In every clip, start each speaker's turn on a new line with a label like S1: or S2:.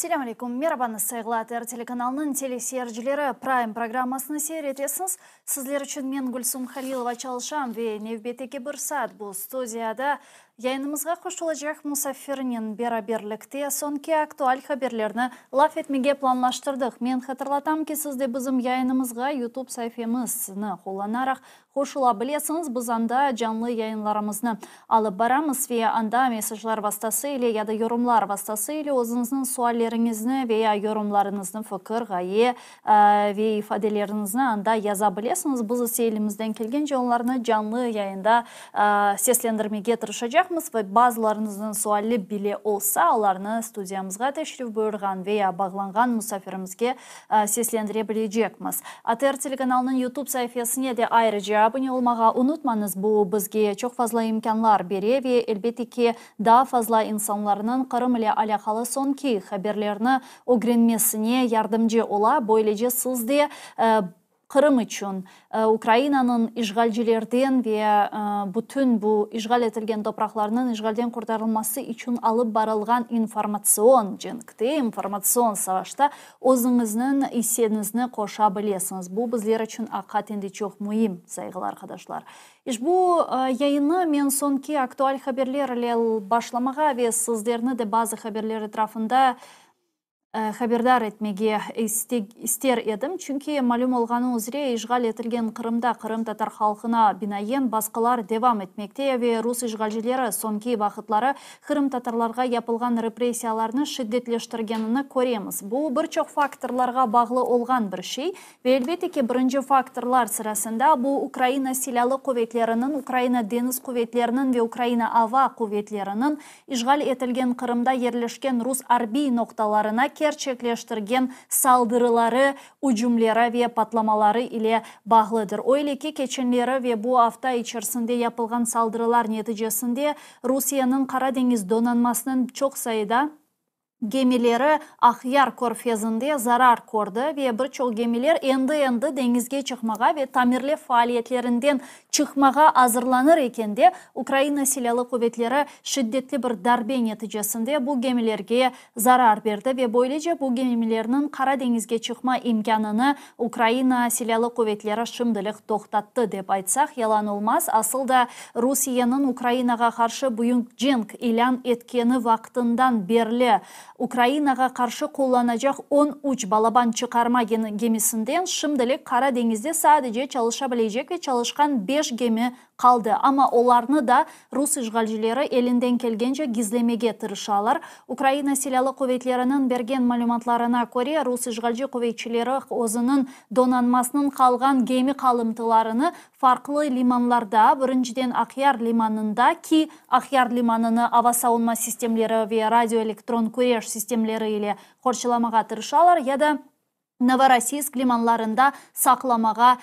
S1: Selâm aleyküm, merabañız, sayğılı ATR telekanalınıñ teleseyircileri, Prime programmasını seyir etesiñiz. Sizler içün men, Gülsum Halilova, çalışam ve nevbetteki bir saat bu studiyada yayınımızğa qoşulacaq musafirnen beraberlikte soñki aktual haberlerni laf etmege planlaştırdıq. Men hatırlatam ki, siz de bizim yayınımızğa YouTube saifemizni qullanaraq Qoşula bilesiñiz, biz anda canlı yayınlarımıznı alıp baramız ve anda mesajlar vastası ile ya da yorumlar vastası ile özüñizniñ sualleriñizni ve ya yorumlarıñıznı, fikir, ğaye ve ifadeleriñizni anda yaza bilesiñiz. Biz ise elimizden kelgence onlarnı canlı yayında seslendirmege tırışacaqmız ve bazılarıñıznıñ sualli bile olsa, olarnı studiyamızğa teşrif buyurğan ve ya bağlanğan musafirimizge seslendire bilecekmiz. ATR telekanalınıñ YouTube saifesine de ayrıca abone olmağa unutmañız, bu bizge çoq fazla imkânlar bere ve, elbette ki, daa fazla insanlarnıñ Qırım ile alâqalı soñki haberlerni ögrenmesine yardımcı ola, böylece siz de Qırım içün Ukrainanıñ işğalcilerden ve bütün bu işğal etilgen topraqlarnıñ işğalden qurtarılması içün alıp barılğan informatsion cenkte, informatsion savaşta özüñizniñ isseñizni qoşa bilesiñiz. Bu bizler içün aqiqaten de çoq müim, sayğılı arqadaşlar. İşbu yayınnı men soñki aktual haberler ile başlamağa ve sizlerni de bazı haberler etrafında haberdar etmege ister edim, çünki malüm olğanı üzre işğal etilgen Qırımda qırımtatar halqına binaen basqılar devam etmekte ve rus işğalcileri soñki vaqıtları qırımtatarlarğa yapılğan repressiyalarnı şiddetleştirgenini köremiz. Bu bir çoq faktorlarğa bağlı olğan bir şey ve elbette ki, birinci faktorlar sırasında bu Ukraina Silâlı Quvetleriniñ, Ukraina Deñiz Quvetleriniñ ve Ukraina Ava Quvetleriniñ İşğal etilgen Qırımda yerleşken rus arbiy noqtalarına kerçekleştirgen saldırıları, ücümleri ve patlamaları ile bağlıdır. Öyle ki, keçenleri ve bu afta içersinde yapılğan saldırılar neticesinde Rusiyeniñ Qara deñiz donanmasınıñ çoq sayıda gemileri Aqyar körfezinde zarar kördi ve bir çoq gemiler endi-endi deñizge çıqmağa ve tamirlev faaliyetlerinden çıqmağa azırlanır ekende, Ukraina Silâlı Quvetleri şiddetli bir darbe neticesinde bu gemilerge zarar berdi ve böylece bu gemilerniñ Qara deñizge çıqma imkânını Ukraina Silâlı Quvetleri şimdilik toqtattı, dep aytsaq, yalan olmaz. Asıl da, Rusiyeniñ Ukrainağa qarşı büyük cenk ilân etkeni vaqtından berli Ukrainağa qarşı qullanacaq 13 balaban çıqarma gemisinden şimdilik Qara deñizde sadece çalışa bilecek ve çalışqan beş gemi qaldı. Amma olarnı da rus işğalcileri elinden kelgence gizlemege tırışalar. Ukraina Silâlı quvetleriniñ bergen malümatlarına köre, rus işğalci quvetçileri özüniñ donanmasınıñ qalğan gemi qalımtılarını farqlı limanlarda, birinciden Aqyar limanında, ki Aqyar limanını ava savunma sistemleri ve radioelektron küreş sistemleri ile qorçalamağa tırışalar, ya da Novorossiysk limanlarında saqlamağa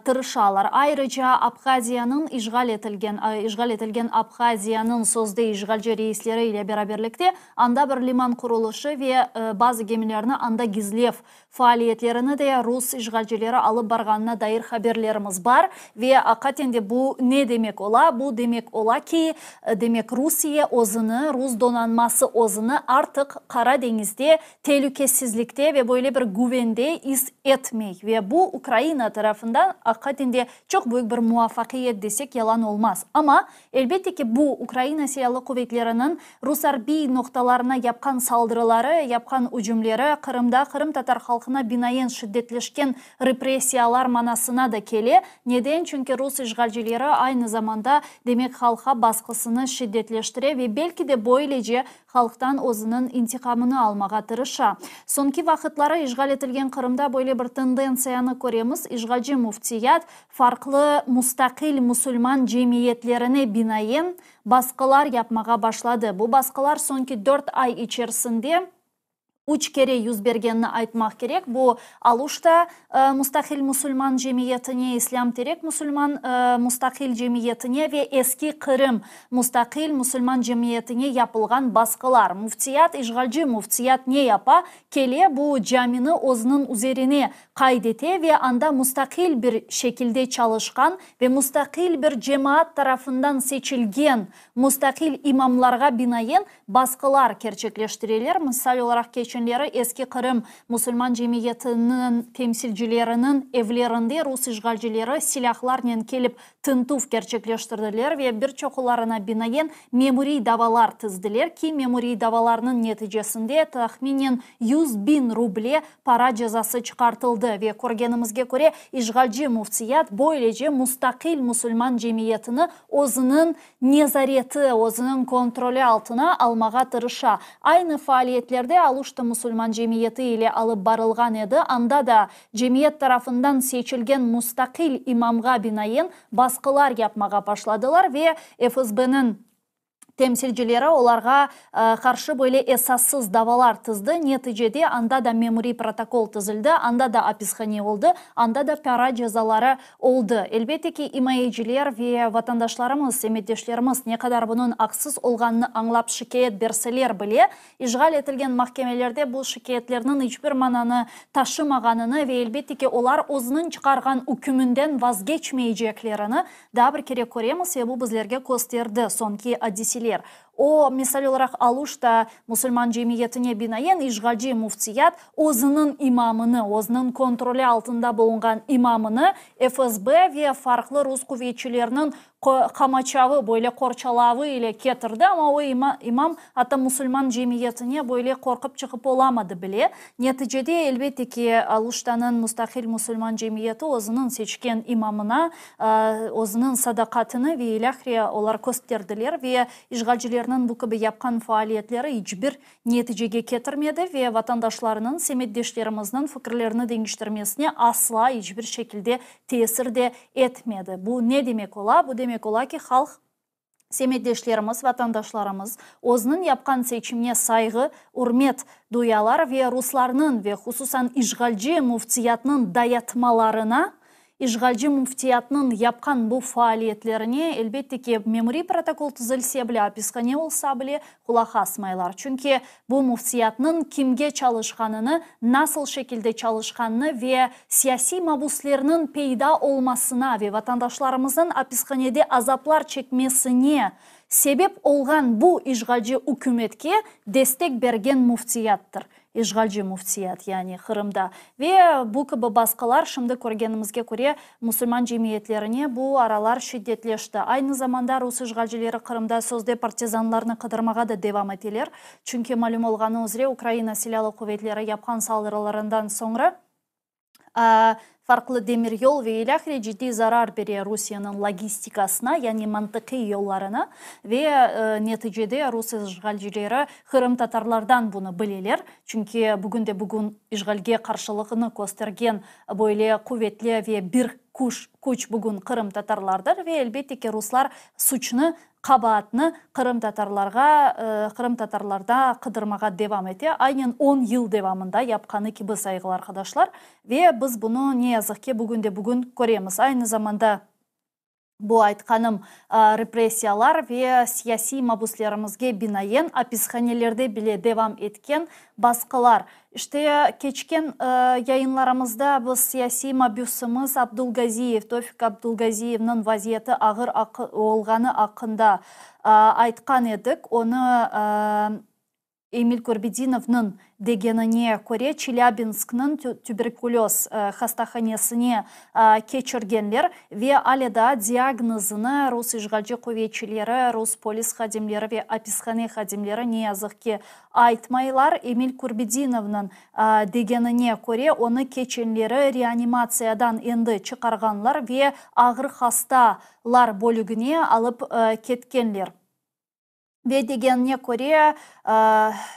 S1: tırışalar. Ayrıca Abhaziyanıñ işğal etilgen işğal etilgen Abhaziyanıñ sözde işğalci reisleri ile beraberlikte anda bir liman qurulışı ve bazı gemilerni anda gizlev faaliyetlerini de rus işğalcileri alıp barğanına dair haberlerimiz bar. Ve aqiqaten de bu ne demek ola? Bu demek ola ki, demek Rusiye özüni, rus donanması özüni artıq Qara deñizde telükesizlikte ve böyle bir güvende is etmey. Ve bu Ukraina tarafından aqiqaten de çoq büyük bir muvafaqiyet desek yalan olmaz. Amma, elbette ki, bu Ukraina Silâlı Quvetleriniñ rus arbiy noqtalarına yapqan saldırıları, yapqan ücümleri, Qırımda qırımtatar halqına binaen şiddetleşken repressiyalar manasına da kele. Neden? Çünki rus işğalcileri aynı zamanda, demek, halqqa basqısını şiddetleştire ve belki de böylece halqtan özüniñ intiqamını almağa tırışa. Soñki vaqıtları işğal etilgen Qırımda böyle bir tendentsiyanı köremiz, işğalci müftiyat farqlı mustaqil musulman cemiyetlerine binaen basqılar yapmağa başladı. Bu basqılar soñki dört ay içerisinde üç kere yüz bergenini aytmaq kerek. Bu Aluşta mustaqil musulman cemiyetine, İslâm Terek musulman mustaqil cemiyetine ve Eski Qırım mustaqil musulman cemiyetine yapılğan basqılar. Müftiyat, işğalci müftiyat ne yapa? Kele, bu camini özüniñ üzerine qayd ete ve anda mustaqil bir şekilde çalışqan ve mustaqil bir cemaat tarafından seçilgen mustaqil imamlarğa binaen basqılar kerçekleştireler. Misal olaraq, keçenlerde. Keçenleri Eski Qırım musulman cemiyetiniñ temsilcileriniñ evlerinde rus işğalcileri silâhlarnen kelip tintüv kerçekleştirdiler ve bir çoqularına binaen memuriy davalar tizdiler ki, memuriy davalarnıñ neticesinde tahminen 100.000 ruble para cezası çıqartıldı ve körgenimizge köre işğalci müftiyat böylece mustaqil musulman cemiyetini özüniñ nezareti, özüniñ kontroli altına almağa tırışa. Aynı faaliyetlerde Aluşta musulman cemiyeti ile alıp barılğan edi, anda da cemiyet tarafından seçilgen mustaqil imamğa binaen basqılar yapmağa başladılar ve FSBniñ temsilcileri olarğa qarşı böyle esassız davalar tizdi. Neticede anda da memuriy protokol tizildi, anda da apishane oldı, anda da para cezaları oldı. Elbette ki, imayeciler ve vatandaşlarımız, semetdeşlerimiz ne qadar bunıñ aqsız olğanını añlap şikâyet berseler bile, işğal etilgen mahkemelerde bu şikâyetlerniñ iç bir mananı taşımağanını ve elbette ki, olar özüniñ çıqarğan ükmünden vazgeçmeyceklerini daa bir kere köremiz ve bu bizlerge kösterdi soñki adiseler. O, misal olaraq, Aluşta musulman cemiyetine binaen işğalci müftiyat özüniñ imamını, özüniñ kontroli altında bulunğan imamını FSB ve farqlı rus quvetçileriniñ qamaçavı, böyle qorçalavı ile ketirdi, amma o imam atta musulman cemiyetine böyle qorqıp çıqıp olamadı bile. Neticede, elbette ki, Aluştanıñ mustaqil musulman cemiyeti özüniñ seçken imamına özüniñ sadaqatını ve ilâhre olar kösterdiler ve işğalcilerniñ bu kibi yapqan faaliyetleri iç bir neticege ketirmedi ve vatandaşlarınıñ, semetdeşlerimizniñ fikirlerini deñiştirmesine asla iç bir şekilde tesir de etmedi. Bu ne demek ola? Bu demek ola ki, halq, semetdeşlerimiz, vatandaşlarımız özüniñ yapqan seçimine sayğı, ürmet duyalar ve ruslarnıñ ve hususan işğalci müftiyatnıñ dayatmalarına, işğalci müftiyatnıñ yapqan bu faaliyetlerine, elbette ki, memuriy protokol tizilse bile, apishane olsa bile, qulaq asmaylar. Çünki bu müftiyatnıñ kimge çalışqanını, nasıl şekilde çalışqanını ve siyasiy mabuslerniñ peyda olmasına ve vatandaşlarımıznıñ apishanede azaplar çekmesine sebep olğan bu işğalci ükümetke destek bergen müftiyattır. İşğalci müftiyat, yani Qırımda. Ve bu kibi basqılar, şimdi körgenimizge köre, musulman cemiyetlerine bu aralar şiddetleşti. Aynı zamanda rus işğalcileri Qırımda sözde partizanlarnı qıdırmağa da devam eteler. Çünki malüm olğanı üzre, Ukraina Silâlı Quvetleri yapqan saldırılarından soñra, farqlı demiryol ve ilâhre ciddiy zarar bere Rusiyeniñ logistikasına, yani mantıqiy yollarına ve neticede rus işğalcileri qırımtatarlardan bunı bileler, çünki bugünde-bugün işğalge qarşılığını köstergen böyle quvetli ve bir küç bugün qırımtatarlardır ve elbette ki ruslar suçnı Qabaatnı qırımtatarlarğa, qırımtatarlarda qıdırmağa devam ete, aynen on yıl devamında yapqanı kibi, sayğılı arqadaşlar. Ve biz bunı, ne yazıq ki, bugünde-bugün köremiz. Aynı zamanda bu aytqanım repressiyalar ve siyasiy mabuslerimizge binaen apishanelerde bile devam etken basqılar. İşte, keçken yayınlarımızda biz siyasiy mabüsimiz Abdulgaziyev, Tofik Abdulgaziyevniñ vaziyeti ağır olğanı aqqında aytqan edik. Onı Emil Kurbedinovnıñ degenine köre, Çelâbinskniñ tüberkulöz hastahanesine keçirgenler ve ale daa diagnozını rus işğalci quvetçileri, rus polis hadimleri ve apishane hadimleri, ne yazıq ki, Aytmaylar, Emil Kurbedinovnıñ degenine köre, onı keçenleri reanimatsiyadan endi çıqarğanlar ve ağır hastalar bölügine alıp ketkenler. Ve degenine köre,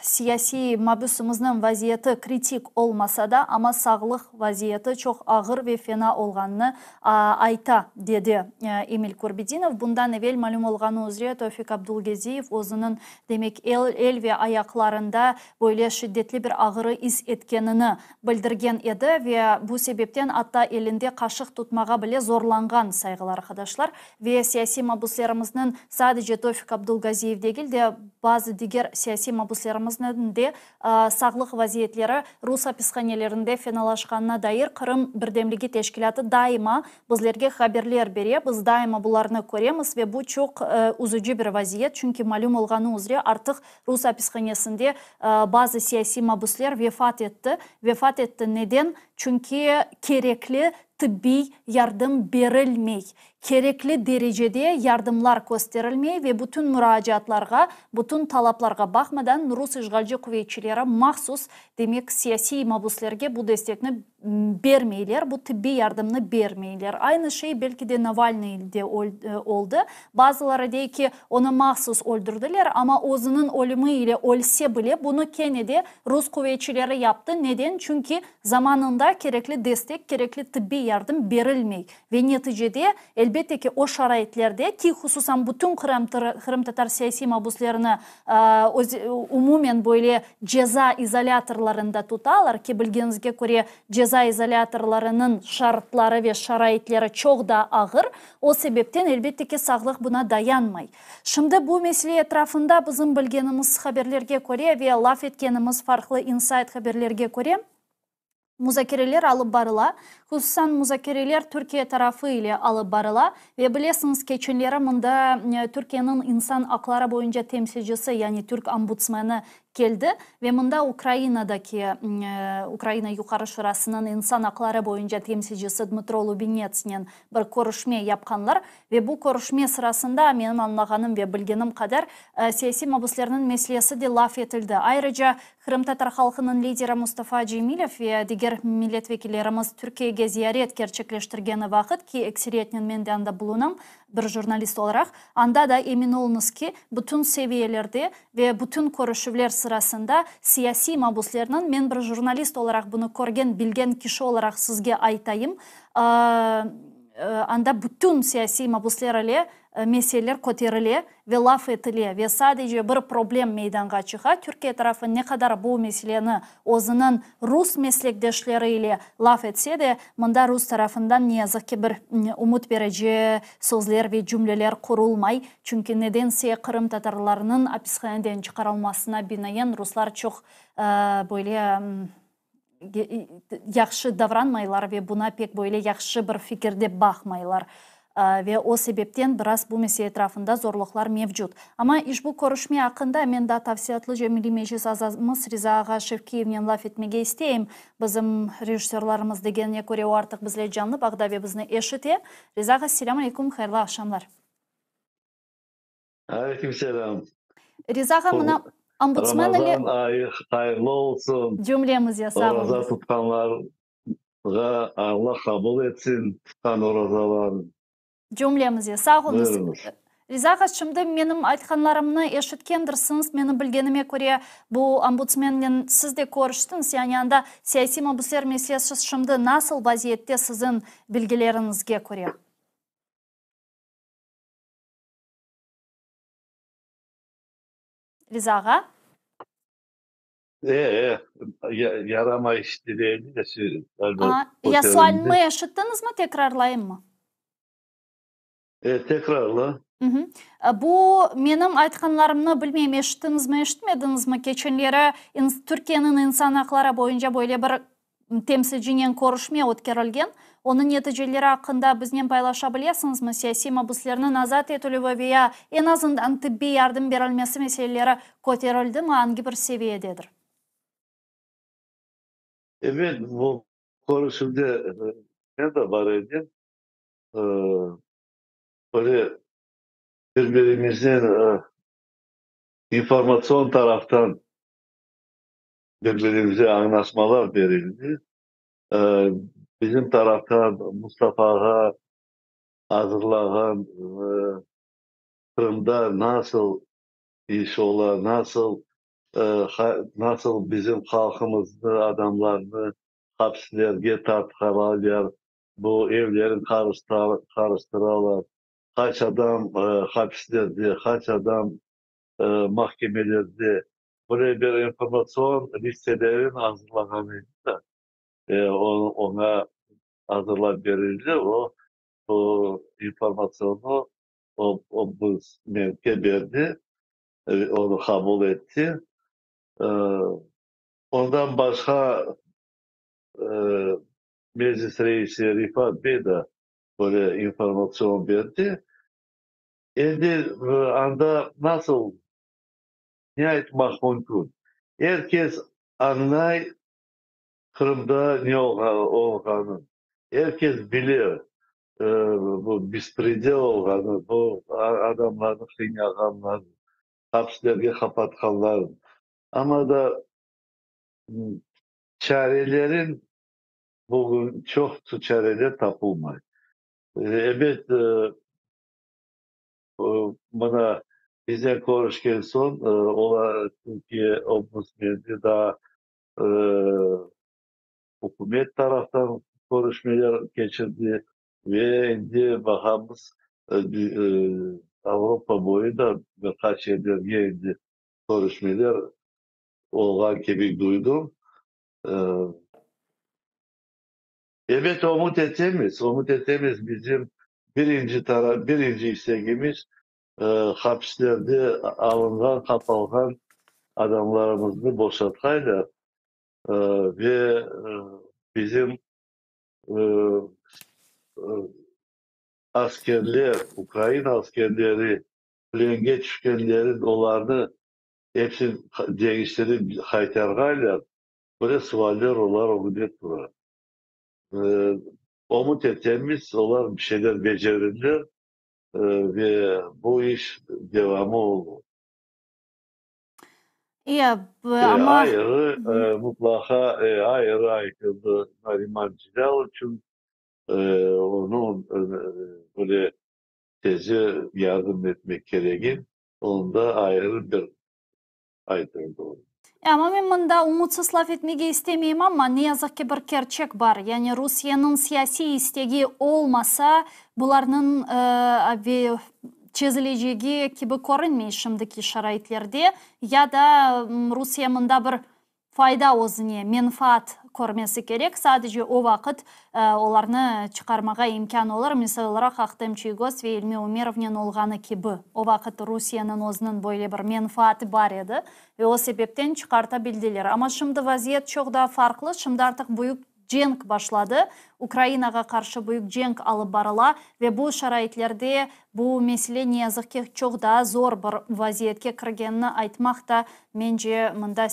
S1: siyasiy mabüsimizniñ vaziyeti kritik olmasa da, amma sağlıq vaziyeti çoq ağır ve fena olğanını ayta, dedi Emil Kurbedinov. Bundan evel malüm olğanı üzre, Tofik Abdulgeziyev özüniñ Demek, el, el ve ayaqlarında böyle şiddetli bir ağırı is etkenini bildirgen edi ve bu sebepten atta elinde qaşıq tutmağa bile zorlanğan, sayğılı arqadaşlar. Ve siyasiy mabuslerimizniñ sadece Tofik Abdulgaziyev degil, degil de, bazı diger siyasiy mabuslerimizniñ de sağlıq vaziyetleri rus apishanelerinde fenalaşqanına dair Qırım birdemligi teşkilâtı daima bizlerge haberler bere, biz daima bularnı köremiz ve bu çoq üzüci bir vaziyet, çünki malüm olğanı üzre artıq rus apishanesinde bazı siyasiy mabusler vefat etti. Vefat etti neden? Çünki kerekli tıbbiy yardım berilmey, kerekli derecede yardımlar kösterilmey ve bütün muracaatlarğa, bütün talaplarğa baqmadan rus işğalci quvetçileri mahsus, demek, siyasiy mabuslerge bu destekni bermeyler, bu tıbbiy yardımnı bermeyler. Aynı şey belki de Navalnıyde oldı. Bazıları dey ki, onı mahsus öldürdiler, amma özüniñ ölümi ile ölse bile, bunı kene de rus quvetçileri yaptı. Neden? Çünki zamanında kerekli destek, kerekli tıbbiy yardım berilmey. Ve neticede, elbette ki, o şaraitlerde, ki hususan bütün qırımtatar siyasiy mabuslerini umumen böyle ceza izolâtorlarında tutalar, ki bilgeniñizge köre, ceza izolâtorlarınıñ şartları ve şaraitleri çoq da ağır, o sebepten, elbette ki, sağlıq buna dayanmay. Şimdi bu mesele etrafında bizim bilgenimiz haberlerge köre ve laf etkenimiz farqlı insayt haberlerge köre, Muzakereler alıp barıla. Hususan, muzakereler Türkiye tarafı ile alıp barıla. Ve bilesiñiz, keçenleri mında Türkiyeniñ insan aqları boyunca temsilcisi, yani türk ombudsmeni keldi ve mında Ukrainadaki Ukraina Yuqarı Şurasınıñ insan aqları boyunca temsilcisi Dmıtro Lubinetsnen bir körüşme yapqanlar. Ve bu körüşme sırasında, menim añlağanım ve bilgenim qadar, siyasiy mabuslerniñ meselesi de laf etildi. Ayrıca, Qırımtatar halqınıñ lideri Mustafa Cemilev ve diger milletvekillerimiz Türkiyege ziyaret kerçekleştirgeni vaqıt, ki ekseriyetnen men de anda bulunam, bir jurnalist olaraq, anda da emin oluñız ki, bütün seviyelerde ve bütün körüşüvler sırasında siyasiy mabuslerniñ, men bir jurnalist olaraq bunı körgen, bilgen kişi olaraq sizge aytayım, anda bütün siyasiy mabusler ile meseleler köterile ve laf etile ve sadece bir problem meydanğa çıqa, Türkiye tarafı ne qadar bu meseleni özüniñ rus meslekdeşleri ile laf etse de, mında rus tarafından ne yazıq ki bir ümüt berici sözler ve cümleler qurulmay, çünki nedense qırımtatarlarnıñ apishaneden çıqarılmasına binaen ruslar çoq böyle yahşı davranmaylar ve buna pek böyle yahşı bir fikir dep baqmaylar. Ve o sebepten biraz bu mesele etrafında zorluqlar mevcut. Amma işbu körüşme aqqında men daa tafsilâtlıca Milliy Meclis azamız Riza ağa Şevkiyevnen laf etmege isteyim. Bizim rejissörlarımız degenine köre o artıq bizle canlı bağda ve bizni eşite. Riza ağa, selâm aleyküm, hayırlı aqşamlar.
S2: Aleyküm selâm.
S1: Riza ağa, mına ombudsmen ile...
S2: Ramazan ayı hayırlı olsun.
S1: Cümlemize, sağ oluñız.
S2: Oraza tutqanlarğa Alla qabul etsin tutqan orazalarını.
S1: Cümlemize, sağ oluñız. Buyurıñız. Riza ağa, şimdi menim aytqanlarımnı eşitkendirsiñiz, menim bilgenime köre, bu ombudsmennen siz de körüştiñiz, yani anda siyasiy mabüsler meselesi şimdi nasıl vaziyette siziñ bilgileriñizge köre? Riza ağa?
S2: E, e, yaramay işitile edi
S1: de. Ya sualimi eşittiñizmi, tekrarlayımmı?
S2: E, tekrarla.
S1: Bu menim aytqanlarımnı, bilmeyim, eşittiñizmi, eşitmediñizmi, keçenleri Türkiyeniñ insan aqları boyunca böyle bir temsilcinen körüşme ötkerilgen. Onıñ neticeleri aqqında biznen paylaşa bilesiñizmi? Siyasiy mabüslerniñ azat etilüvi ve ya eñ azından tıbbiy yardım berilmesi meseleleri köterildimi, angi bir seviyededir?
S2: Ebet, bu körüşüvde men de bar edim. Böyle bir-birimiznen informatsion taraftan bir-birimize añlaşmalar berildi. Bizim taraftan Mustafağa azırlağan Qırımda nasıl iş ola, nasıl nasıl bizim halqımıznı, adamlarnı hapislerge tartqalaylar, bu evlerin qarıştıralar, qaç adam hapislerde, qaç adam mahkemelerde, böyle bir informatsion listelerin azırlağan edi da, oña azırlap berildi, o, bu informatsionnı o, o bizge berdi. Onı qabul etti. Ondan başqa Meclis reisi Refat bey de böyle informatsion berdi. Endi anda nasıl, ne aytmaq mümkün? Er kes añlay Qırımda ne olğanını. Er kes bile bu bespredel olğanı, bu adamlarnı qıynağanlar, apslerge qapatqanlar. Amma da çarelerin bugün çoq çareler tapılmay. Ebet, mına biznen körüşken soñ olar Türkiye ombudsmeni daa ükümet taraftan körüşmeler keçirdi ve endi baqamız, Avropa boyu da bir qaç yerlerge endi körüşmeler olğan kibi duydım. Ebet, ümüt etemiz, ümüt etemiz, bizim birinci taraf, birinci istegimiz hapislerde alınğan, qapalğan adamlarımıznı boşatqaylar ve bizim askerler, Ukraina askerleri, plenge tüşkenleri, olarnı epsini deñiştirip qaytarğaylar, böyle sualler olar ögünde tura. Ümüt etemiz, olar bir şeyler becerirler ve bu iş devamı olur.
S1: Ya, amma
S2: Ayrı, mutlaqa ayrı aytıldı Nariman Celâl içün, onıñ böyle teze yardım etmek keregi, onda ayrı bir aytıldı.
S1: Amma men mında umutsız laf etmege istemeyim, amma ne yazıq ki bir kerçek bar. Yani Rusiyeniñ siyasiy istegi olmasa, bularnıñ ve çezilecegi kibi körünmey şimdiki şaraitlerde. Ya da Rusiye mında bir fayda özüne, menfaat körmesi kerek, sadece o vaqıt olarnı çıqarmağa imkân olur, misal olaraq Ahtem Çiygoz ve İlmi Umerovnen olğanı kibi. O vaqıt Rusiyeniñ özüniñ böyle bir menfaatı bar edi ve o sebepten çıqarta bildiler. Amma şimdi vaziyet çoq daa farqlı, şimdi artıq büyük cenk başladı, Ukrainağa qarşı büyük cenk alıp barıla ve bu şaraitlerde bu mesele, ne yazıq ki, çoq daa zor bir vaziyetke kirgenini aytmaq da, mence, mında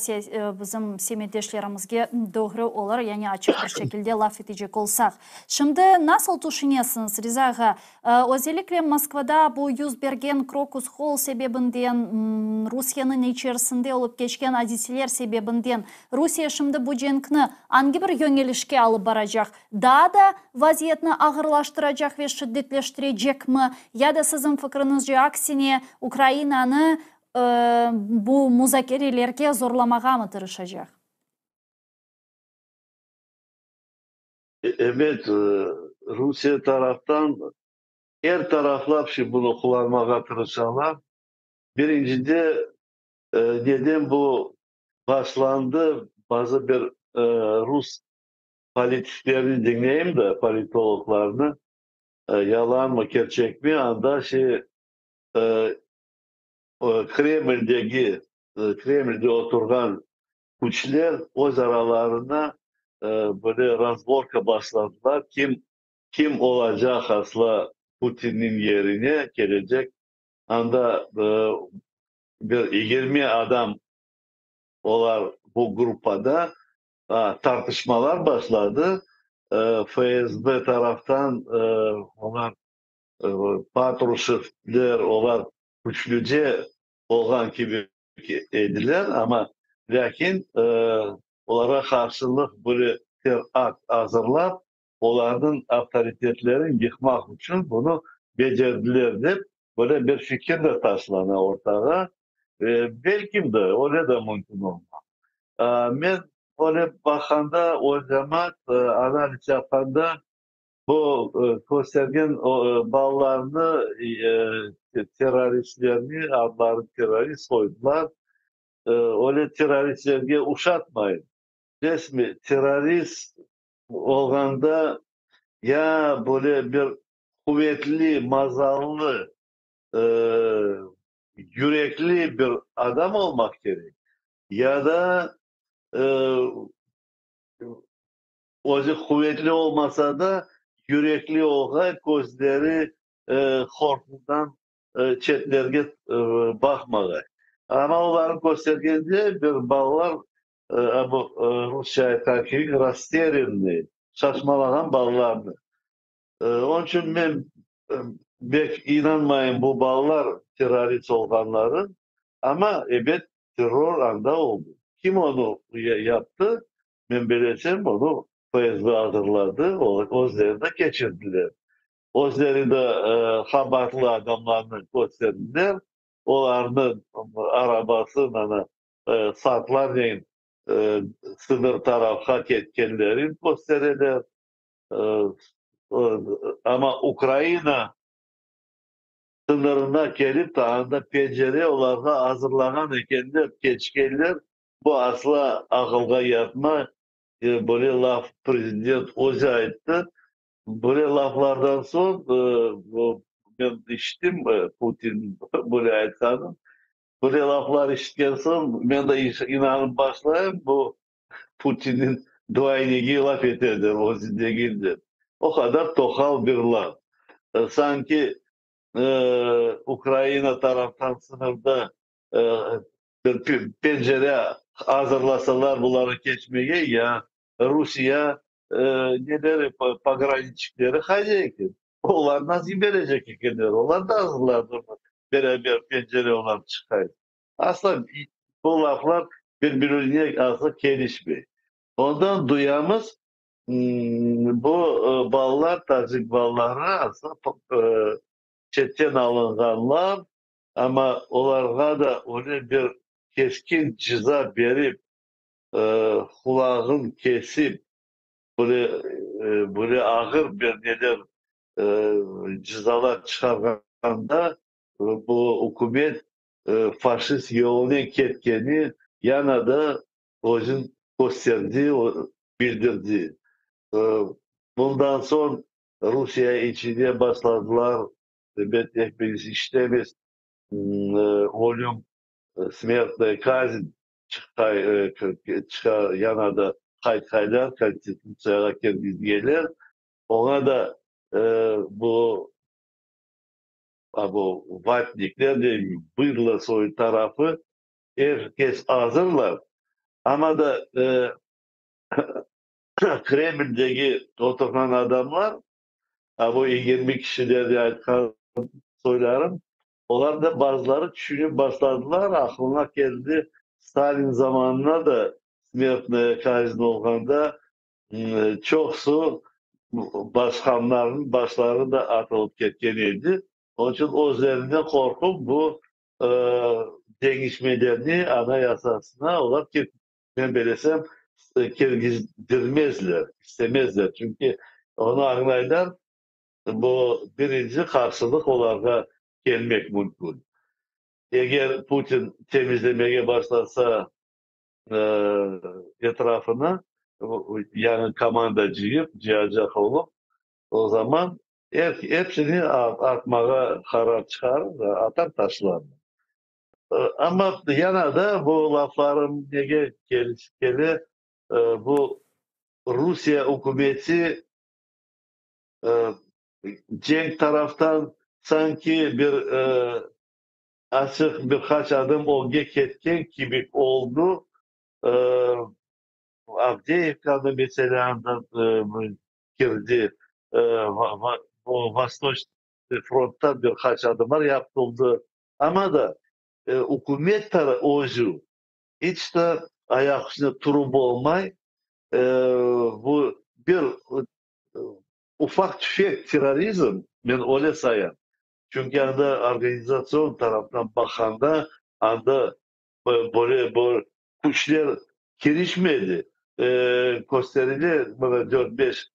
S1: bizim semetdeşlerimizge doğru olur, yani açıq bir şekilde laf etecek olsaq. Şimdi nasıl tüşünesiñiz, Riza ağa, özellikle Moskvada bu yüz bergen Krokus Hall sebebinden, Rusiyeniñ içerisinde olıp keçken adiseler sebebinden, Rusiye şimdi bu cenkni angi bir yöñelişke alıp baracaq? Daa da vaziyetni ağırlaştıracaq ve şiddetleştirecekmi? Ya da siziñ fikriñizce aksine Ukrainanı bu muzakerelerge zorlamağa mı tırışacaq?
S2: Ebet, Rusiye taraftan er taraflap şimdi bunı qullanmağa tırışalar. Birincide, neden bu başlandı, bazı bir rus politiklerini diñleyim de, politologlarnı, yalanmı, kerçekmi, anda şey Kremldegi, Kremlde oturğan küçler öz aralarına böyle разборка başladılar, kim kim olacaq asla Putinniñ yerine kelecek, anda bir 20 adam olar bu gruppada tartışmalar başladı, FSB taraftan olar Patruşevler, olar küçlüce olğan kibi ediler, amma lâkin olarğa qarşılıq böyle terakt azırlap, olarnıñ avtoritetlerini yıqmaq içün bunı becerdiler dep, böyle bir fikir de taşlana ortağa. Belkim de, öyle de mümkün olmaq. Men öyle baqqanda, o cemaat analiz yapqanda, bu köstergen balalarnı, terroristlerni, adlarını terrorist qoydılar, öyle terroristlerge uşatmayım. Bilesizmi, terrorist olğanda ya böyle bir quvetli, mazallı. yürekli bir adam olmaq kerek, ya da özü quvetli olmasa da, yürekli olğay, közleri qorqudan çetlerge baqmağay. Amma olarnı köstergende bir balalar, bu rusça aytqan kibi, rasterânnıy, şaşmalağan balalarnı. Onıñ içün men bek inanmayım bu balalar terrorist olğanları, amma, ebet, terror anda oldı. Kim onı yaptı, men bilesem, onı FSB azırladı, özleri de keçirdiler. Özleri de qabaatlı adamlarnı kösterdiler, olarnıñ arabası mana saatlarnen sıñır tarafqa ketkenlerini köstereler. Amma Ukraina sıñırına kelip ta anda pencere olarğa azırlağan ekenler, keçkenler, bu asla aqılğa yatmay, böyle laf prezident özü ayttı. Böyle laflardan soñ, men işittim Putin böyle aytqanın, böyle laflar işitken soñ, men de inanıp başlayım, bu Putinniñ dvoynigi laf etedir, özü degildir. O qadar toqal bir laf. Sanki Ukraina taraftan sıñırda bir pencere azırlasalar bularnı keçmege, ya Rusiye neleri, pograniçnikleri qayda eken? Olar nasıl yiberecek ekenler? Olar da azırlardır beraber pencere olar çıqay. Asla bu laflar bir-birine asla kelişmey. Ondan duyamız, bu balalar, tacik balaları asla çetten alınğanlar, amma olarğa da öyle bir keskin ceza berip, qulağın kesip, böyle, böyle ağır bir neler cezalar çıqarğanda, bu ükümet faşist yolunen ketkeni yana da özün kösterdi, bildirdi. Bundan soñ Rusiye içinde başladılar, elbet, epimiz işitemiz, ölüm, smertnaya kazn çıqay, çıqa, yana da qaytqaylar, konstitutsiyağa kirgizgenler. Oña da bu bu vatnikler deyim, bıdlo soy tarafı, er kes azırlar, amma da Kremldegi oturğan adamlar, bu 20 kişiler aytqan soylarım, olar da bazıları tüşünip başladılar, aqlına keldi, Stalin zamanında da smertnaya kazn olğanda çoqusı basqanlarnıñ başları da atılıp ketken edi. Onıñ içün özlerinden qorqıp bu deñişmelerni anayasasına olar, men bilesem, kirgizdirmezler, istemezler. Çünki onı añlaylar, bu birinci qarşılıq olarğa kelmek mümkün. Eger Putin temizlemege başlasa etrafını, yañı komanda cıyıp, cıyacaq olıp, o zaman hepsini atmağa qarar çıqarır, atar taşlarnı. Amma yana da bu laflarım nege kele, bu Rusiye ükümeti cenk taraftan sanki bir açıq bir qaç adım ögge ketken kibi oldı. Avdeyevkanı mesela kirdi, bu Vostoçnıy fronttan bir qaç adımlar yapıldı. Amma da ükümet özü iç de ayaq üstünde turıp olmay, bu bir ufaq tüfek terrorizm, men öyle sayam. Çünki anda organizatsion taraftan baqqanda, anda böyle bir küçler kirişmedi. Kösterile mına dört-beş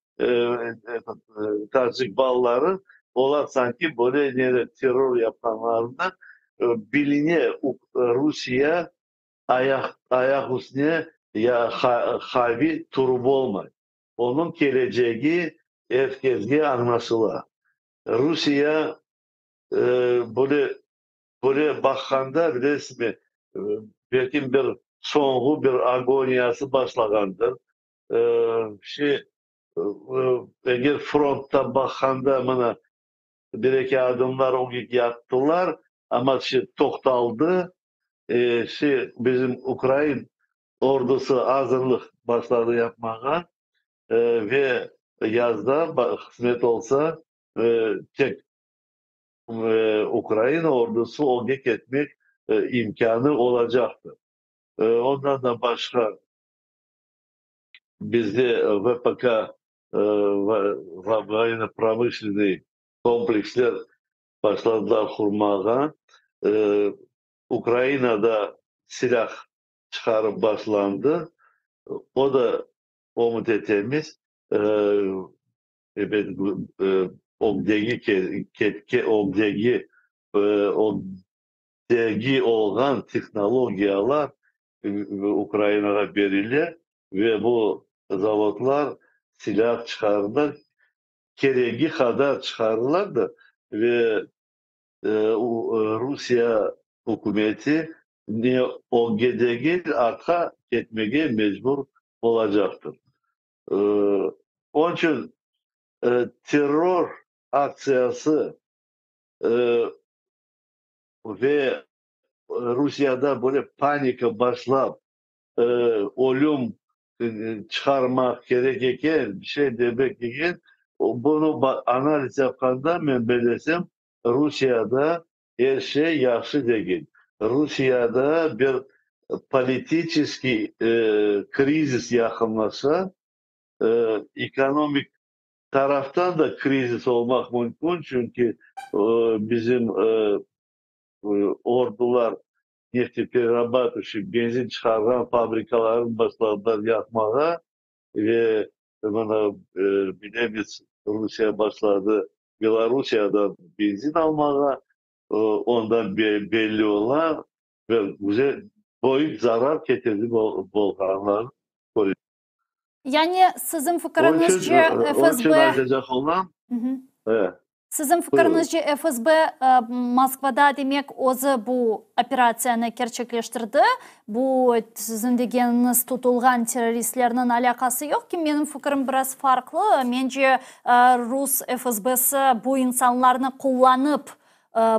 S2: tacik balaları, olar sanki böyle ne terror yapqanlarını biline, Rusiye ayaq üstüne ya qaviy turıp olmay. Onıñ kelecegi er kesge añlaşıla. Rusiye böyle. Böyle baqqanda, bilesizmi, belkim bir soñğu bir agoniyası başlağandır. Şey, eger fronttan baqqanda, mına, bir-eki adımlar ögge yaptılar, amma şey toqtaldı. Şey, bizim ukrain ordusı azırlıq başladı yapmağa ve yazda, qısmet olsa, tek Ukraina ordusı ögge ketmek imkânı olacaqtır. Ondan da başqa bizde VPK, voyenno-promışlennıy kompleksler başladılar qurmağa. Ukrainada silâh çıqarıp başlandı. O da, ümüt etemiz, ebet, ögdegi ögdegi ögdegi olğan tehnologiyalar Ukrainağa berile ve bu zavodlar silâh çıqarırlar, keregi qadar çıqarırlar da ve Rusiye ükümeti ne ögge degil, artqa ketmege mecbur olacaqtır. Onıñ içün terror aktsiyası ve Rusiyada böyle panika başlap, ölüm çıqarmaq kerek eken, bir şey demek eken, bunı analiz yapqanda, men bellesem, Rusiyada er şey yahşı degil. Rusiyada bir politiçeskiy krizis yaqınlaşa, ekonomik taraftan da krizis olmaq mümkün, çünki bizim ordular neftepererabatıyuçiy, benzin çıqarğan fabrikalarnı başladılar yaqmağa ve mına bilemiz, Rusiye başladı Belorusiyadan benzin almağa, ondan belli ola, ve güzel böyük zarar ketirdi bolğanlarını köremiz.
S1: Yani siziñ fikiriñizce FSB...
S2: aytacaq olam.
S1: Siziñ fikiriñizce FSB Moskvada demek özü bu operatsiyanı kerçekleştirdi? Bu siziñ degeniñiz tutulğan terroristlerniñ alâqası yoq ki, menim fikrim biraz farqlı. Mence, rus FSBsi bu insanlarnı qullanıp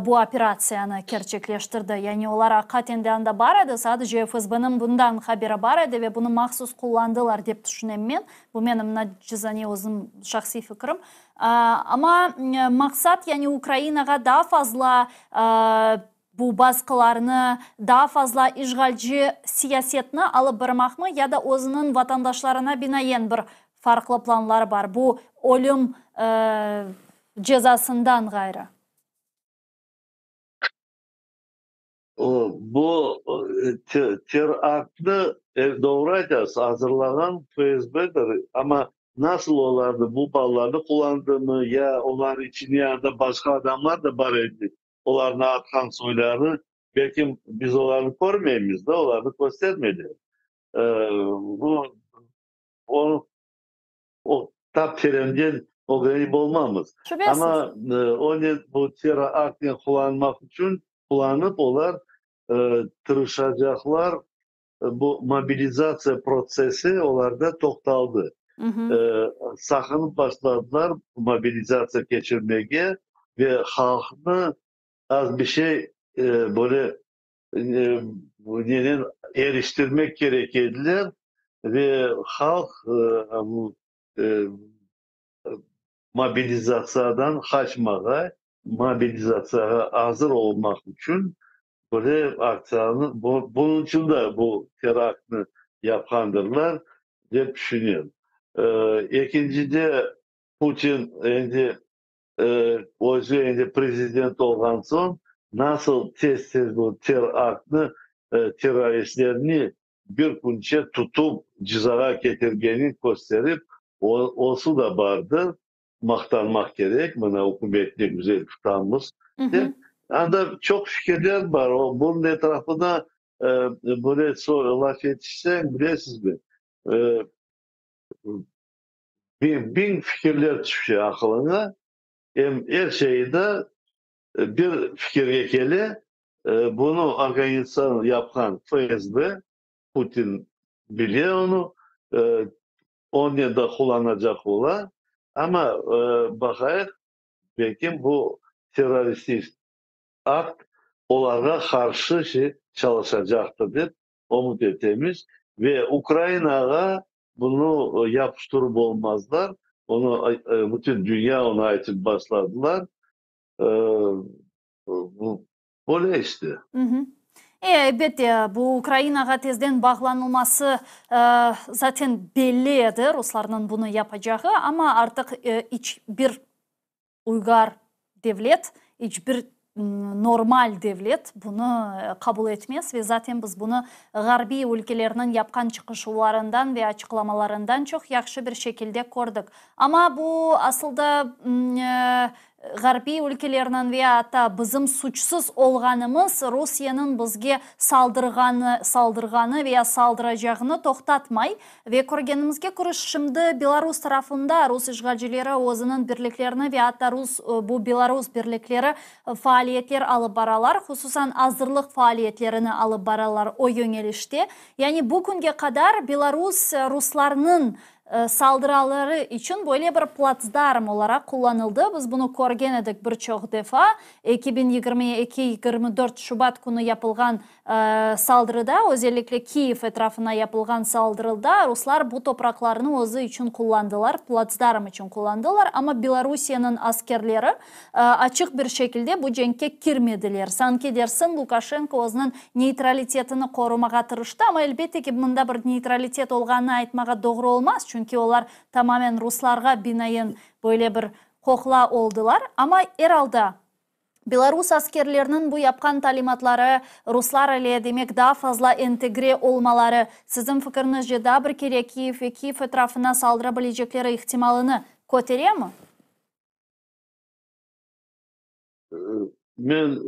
S1: bu operatsiyanı kerçekleştirdi. Yani olar aqiqaten de anda bar edi, sadece FSBniñ bundan haberi bar edi ve bunı mahsus qullandılar dep tüşünem men. Bu menim nacizane özüm şahsiy fikrim. Amma maqsat yani Ukrainağa daa fazla bu basqılarnı, daa fazla işğalci siyasetni alıp barmaqmı ya da özüniñ vatandaşlarına binaen bir farqlı planları bar, bu ölüm cezasından ğayrı?
S2: Bu teraktnı, doğru aytasız, azırlağan FSBdir, amma nasıl olarnı, bu balalarnı qullandımı, ya olar içinde anda başqa adamlar da bar edi, olarnı atqan soyları, belki biz olarnı körmeymiz da, olarnı köstermeyler. Bu, o tap terenden ögrenip olmamız.
S1: Şübesiz.
S2: Amma onen bu teraktnen qullanmaq içün, qullanıp olar tırışacaqlar, bu mobilizatsiya protsessi olarda toqtaldı. Saqınıp başladılar mobilizatsiya keçirmege ve halqnı az bir şey böyle nenen eriştirmek kerek ediler ve halq mobilizatsiyadan qaçmağa, mobilizatsiyağa azır olmaq içün böyle aktsiyanı, bunıñ içün de bu teraktnı yapqandırlar, dep tüşünem. Ekincide, Putin endi özü endi prezident olğan soñ, nasıl tez-tez bu teraktnı, terroristlerni bir künçe tutıp cezağa ketirgenini kösterip, osı da bardır, maqtanmaq kerek, mına ükümet ne güzel tutamız dep. Anda çoq fikirler bar, bunıñ etrafında böyle laf etişseñ, bilesizmi, biñ fikirler tüşe aqılıña, em er şeyi de bir fikirge kele. Bunı organizatsiya yapqan FSB, Putin bile onı, onen de qullanacaq ola. Amma baqayıq, belkim bu terroristik akt olarğa qarşı şey çalışacaqtır dep ümüt etemiz. Ve Ukrainağa bunı yapıştırıp olmazlar, onı bütün dünya onı aytıp başladılar. Böyle işte.
S1: Elbette, bu Ukrainağa tezden bağlanılması zaten belli edi, ruslarnıñ bunı yapacağı, amma artıq iç bir uygar devlet, iç bir normal devlet bunı qabul etmez ve zaten biz bunı ğarbiy ülkelerniñ yapqan çıqışuvlarından ve açıqlamalarından çoq yahşı bir şekilde kördik. Amma bu asılda Ğarbiy ülkelerniñ ve atta bizim suçsuz olğanımız Rusiyeniñ bizge saldırğanı, saldırğanı veya saldıracağını toqtatmay. Ve körgenimizge köre, şimdi Belarus tarafında rus işğalcileri özüniñ birliklerini ve atta rus bu belarus birlikleri faaliyetler alıp baralar, hususan azırlıq faaliyetlerini alıp baralar o yöñelişte. Yani bu künge qadar Belarus ruslarnıñ Saldıraları içün böyle bir platsdarm olaraq qullanıldı. Biz bunı körgen edik bir çoq defa. 2022 24 şubat künü yapılğan saldırıda, özellikle Kiyev etrafına yapılğan saldırıda ruslar bu topraqlarnı özü içün qullandılar, platsdarm içün qullandılar. Amma Belorusiyeniñ askerleri açıq bir şekilde bu cenkke kirmediler. Sanki dersiñ, Lukaşenko özüniñ neytralitetini qorumağa tırıştı, amma elbette ki, mında bir neytralitet olğanını aytmağa doğru olmaz, çünki olar tamamen ruslarğa binaen böyle bir qoqla oldılar. Amma er alda, belarus askerleriniñ bu yapqan talimatları, ruslar ile, demek, daa fazla entegre olmaları, siziñ fikiriñizce, daa bir kere Kiyev ve Kiyev etrafına saldıra bilecekleri ihtimalını köteremi?
S2: Men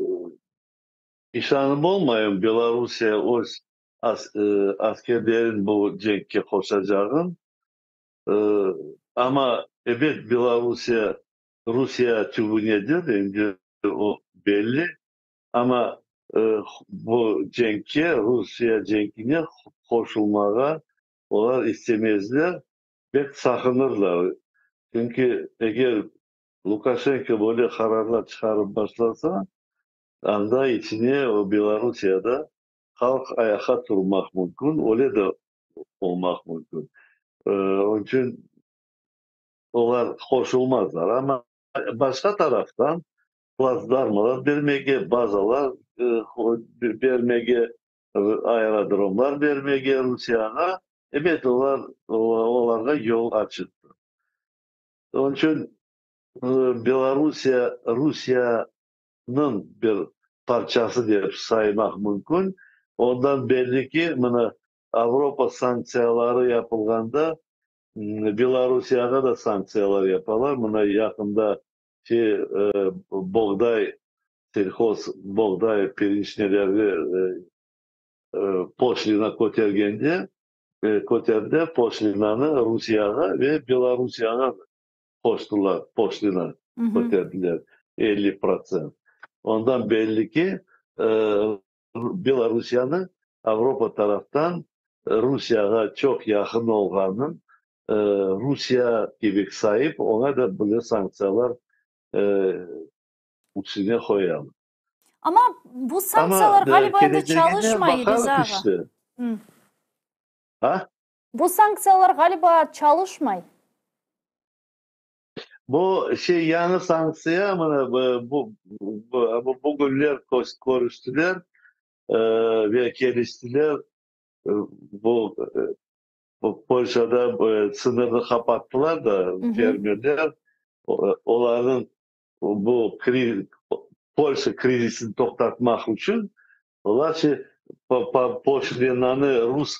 S2: işanıp olmayım, Belorusiye öz askerlerin bu cenkke qoşacağın. Amma, ebet, Belorusiye Rusiye tübünedir, endi o belli. Amma bu cenkke, Rusiye cenkine qoşulmağa olar istemezler, pek saqınırlar. Çünki eger Lukaşenko böyle qararlar çıqarıp başlasa, anda içine o Belorusiyada halq ayaqqa turmaq mümkün, öyle de olmaq mümkün. Onıñ içün olar qoşulmazlar. Amma başqa taraftan platsdarmalar bermege, bazalar bermege, aerodromlar bermege Rusiyağa, ebet, olar olarğa yol açıqtır. Onıñ içün Belorusiya Rusiyanıñ bir parçası dep saymaq mümkün. Ondan belli ki, mına Avropa sanktsiyaları yapılğanda Belorusiyağa da sanktsiyalar yapalar. Mına yaqında şey boğday, selhoz boğday, pirinç nelerge poşlina kötergende, köterdi poşlinanı Rusiyağa ve Belorusiyağa qoştılar, poşlina köterdiler 50%. Ondan belli ki, Belorusiyanı Avropa taraftan Rusiyağa çoq yaqın olğanın Rusiya kibi sayıp, oña da böyle sanktsiyalar üstüne qoyalar.
S1: Amma bu sanktsiyalar ğaliba endi çalışmay, Riza ağa.
S2: A?
S1: Bu sanktsiyalar ğaliba çalışmay.
S2: Bu şey yañı sanktsiya, mına bu bugünler körüştiler ve keliştiler, bu Polşada sıñırnı qapattılar da fermerler, olarnıñ bu Polşa krizisini toqtatmaq içün olar şey poşlinanı rus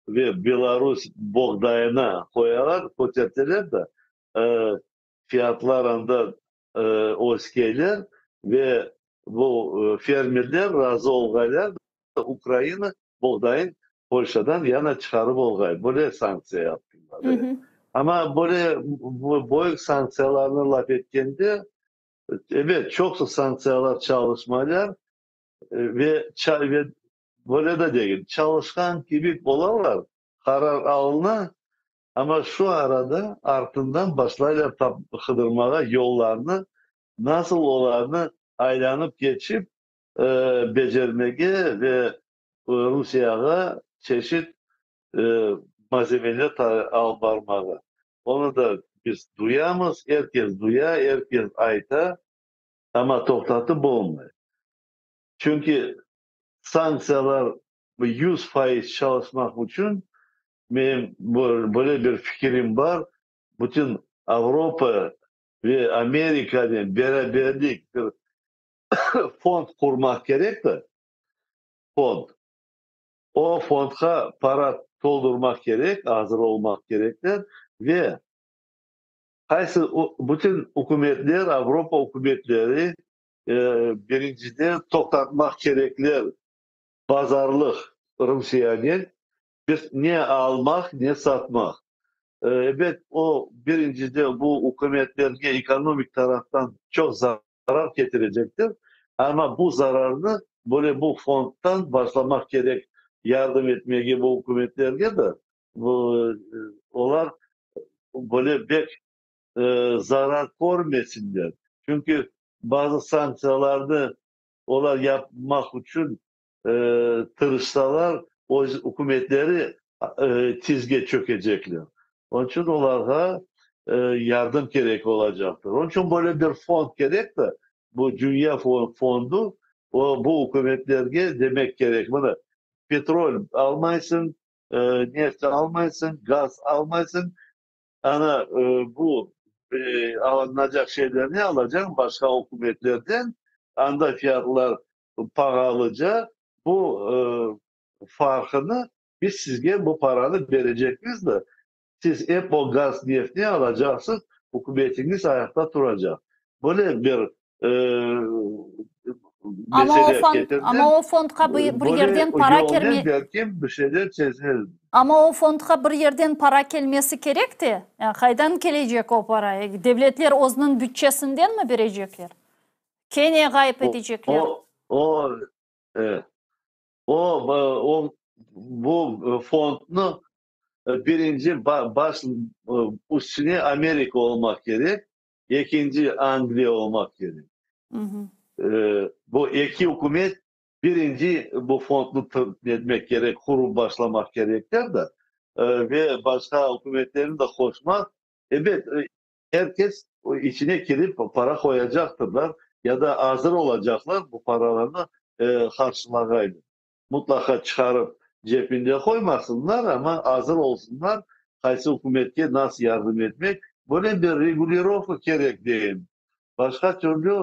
S2: ve belarus boğdayına qoyalar, köterteler da, fiyatlar anda öskeler ve bu fermerler razı olğaylar, Ukraina boğdayın Polşadan yana çıqarıp olğay. Böyle sanktsiya yaptılar. Amma böyle böyük sanktsiyalarnı laf etkende, ebet, çoqusı sanktsiyalar çalışmaylar. Ve ve böyle de degil, çalışqan kibi olalar, qarar alına, amma şu arada artından başlaylar qıdırmağa yollarnı, nasıl olarnı aylanıp keçip becermege ve Rusiyağa çeşit malzemeler alıp barmağa. Onı da biz duyamız, er kes duya, er kes ayta, amma toqtatıp olmay. Çünki sanktsiyalar 100% çalışmaq içün, menim böyle bir fikirim bar, bütün Avropa ve Amerikanen beraberlik bir fond qurmaq kerek de, fond. O fondqa para toldurmaq kerek, azır olmaq kerekler ve qaysı bütün ükümetler, Avropa ükümetleri birinciden toqtatmaq kerekler bazarlıq Rusiyenen, biz ne almaq, ne satmaq. Ebet, o birinciden bu ükümetlerge ekonomik taraftan çoq zarar ketirecektir, amma bu zararnı böyle bu fondtan başlamaq kerek yardım etmege bu ükümetlerge de, bu olar böyle bek zarar körmesinler. Çünki bazı sanktsiyalarnı olar yapmaq içün tırışsalar, öz ükümetleri tizge çökecekler. Onıñ içün olarğa yardım kerek olacaqtır. Onıñ içün böyle bir fond kerek de, bu dünya fondu, o bu ükümetlerge demek kerek, mına, petrol almaysıñ, neft almaysıñ, gaz almaysıñ, ana bu alınacaq şeylerni alacaq başqa ükümetlerden, anda fiyatlar pahalıca, bu farqını biz sizge bu paranı berecekmiz de, siz ep o gaz, neftni alacaqsız, ükümetiñiz ayaqta turacaq. Böyle bir
S1: Amma o fond, amma o fondqa bir yerden para kelme.
S2: Belki bir şeyler çezer.
S1: Amma o fondqa bir yerden para kelmesi kerek te. Qaydan kelecek o para? Devletler özüniñ bütçesinden mi berecekler? Kene ğayıp etecekler.
S2: O, o, o, o, bu fondnı birinci baş üstüne Amerika olmaq kerek, ekinci Angliya olmaq kerek. Bu eki ükümet birinci bu fondnı etmek kerek, qurup başlamaq kerekler de, ve başqa ükümetlerni de qoşmaq. Ebet, er kes içine kirip para qoyacaqtırlar ya da azır olacaqlar bu paralarnı qarşılağaylı. Mutlaqa çıqarıp cepinde qoymasınlar, amma azır olsunlar, qaysı ükümetke nasıl yardım etmek. Böyle bir regulirovka kerek deyim. Başqa türlü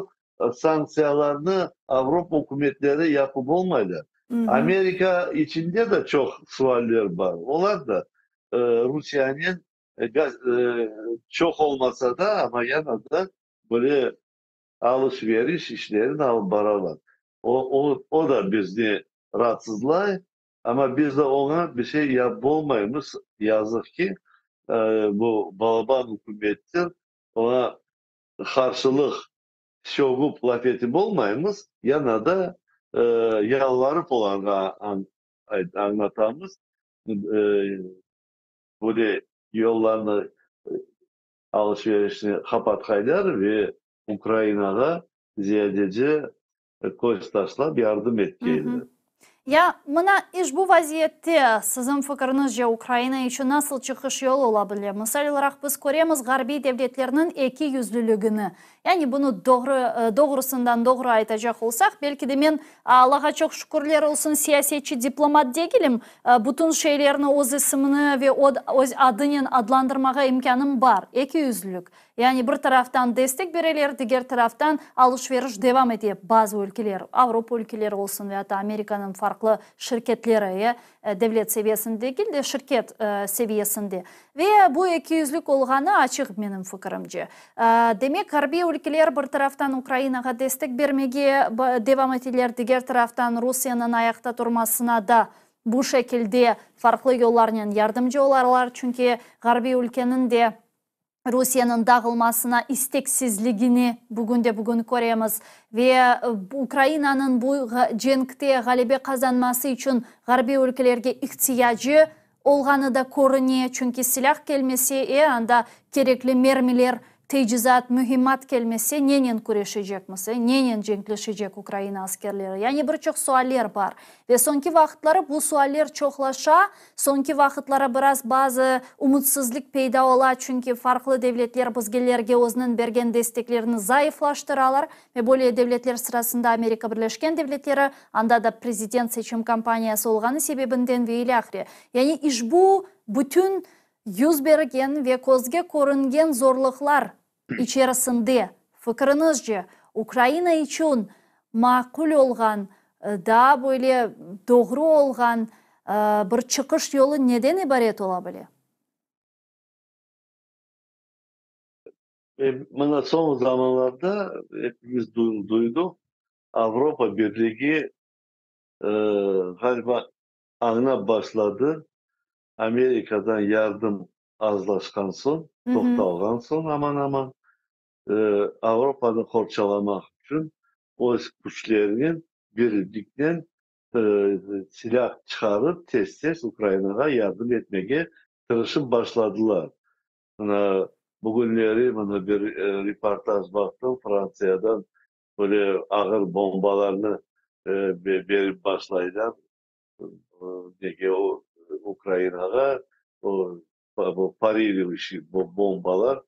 S2: sanktsiyalarnı Avropa ükümetleri yapıp olmaylar. Amerika içinde de çoq sualler bar. Olar da Rusiyanen çoq olmasa da, amma yana da böyle alış-veriş işlerini alıp baralar. O, o, o da bizni raatsızlay, amma biz de oña bir şey yapıp olmaymız. Yazıq ki, bu balaban ükümettir, oña qarşılıq sögüp laf etip olmaymız, yana da yalvarıp olarğa añlatamız. Böyle yollarnı alış-verişni qapatqaylar ve Ukrainağa ziyadece köz taşlap yardım etkeyler.
S1: Ya mına işbu vaziyette siziñ fikiriñizce Ukraina içün nasıl çıqış yolu ola bile? Misal olaraq biz köremiz ğarbiy devletlerniñ eki yüzlüligini. Yani bunı doğru, doğrusından doğru aytacaq olsaq, belki de men, Allağa çoq şükürler olsun, siyasetçi, diplomat degilim, bütün şeylerni öz isimini ve öz adınen adlandırmağa imkânım bar. Eki yüzlülik. Yani bir taraftan destek bereler, diger taraftan alış-veriş devam ete bazı ülkeler, Avropa ülkeleri olsun ve atta Amerikanıñ farqlı şirketleri, devlet seviyesinde degil de, şirket seviyesinde. Ve bu ekiyüzlük olğanı açıq menim fikirimce. Demek, ğarbiy ülkeler bir taraftan Ukrainağa destek bermege devam eteler, diger taraftan Rusiyeniñ ayaqta turmasına da bu şekilde farqlı yollarnen yardımcı olarlar, çünki ğarbiy ülkeniñ de. Rusiyeniñ dağılmasına isteksizligini bugünde-bugün köremiz ve Ukrainanıñ bu cenkte ğalebe qazanması içün ğarbiy ülkelerge ihtiyacı olğanı da körüne, çünki silâh kelmese, anda kerekli mermiler, tecizat, mühimmat kelmese, nenen küreşecekmiz, nenen cenkleşecek Ukraina askerleri? Yani bir çoq sualler bar. Ve soñki vaqıtları bu sualler çoqlaşa. Soñki vaqıtları biraz bazı ümütsizlik peyda ola, çünki farqlı devletler bizgelerge özüniñ bergen desteklerini zayıflaştıralar. Ve böyle devletler sırasında Amerika Birleşken Devletleri, anda da prezident seçim kampaniyası olğanı sebebinden ve ilâhre. Yani işbu bütün yüz bergen ve közge körüngen zorluqlar içerisinde, fikriñizce, Ukraina içün maqul olğan, daa böyle doğru olğan bir çıqış yolu neden ibaret ola bile?
S2: Mına soñ zamanlarda epimiz duyduq, Avropa Birligi, ğaliba, añlap başladı, Amerikadan yardım azlaşqan soñ, toqtalğan soñ aman-aman, Avropanı qorçalamaq içün öz küçlerinen, birliknen silâh çıqarıp, tez-tez Ukrainağa yardım etmege tırışıp başladılar. Mına bugünleri mına bir reportaj baqtım, Frantsiyadan böyle ağır bombalarnı berip başlaylar nege, o Ukrainağa, o paririruющий bombalar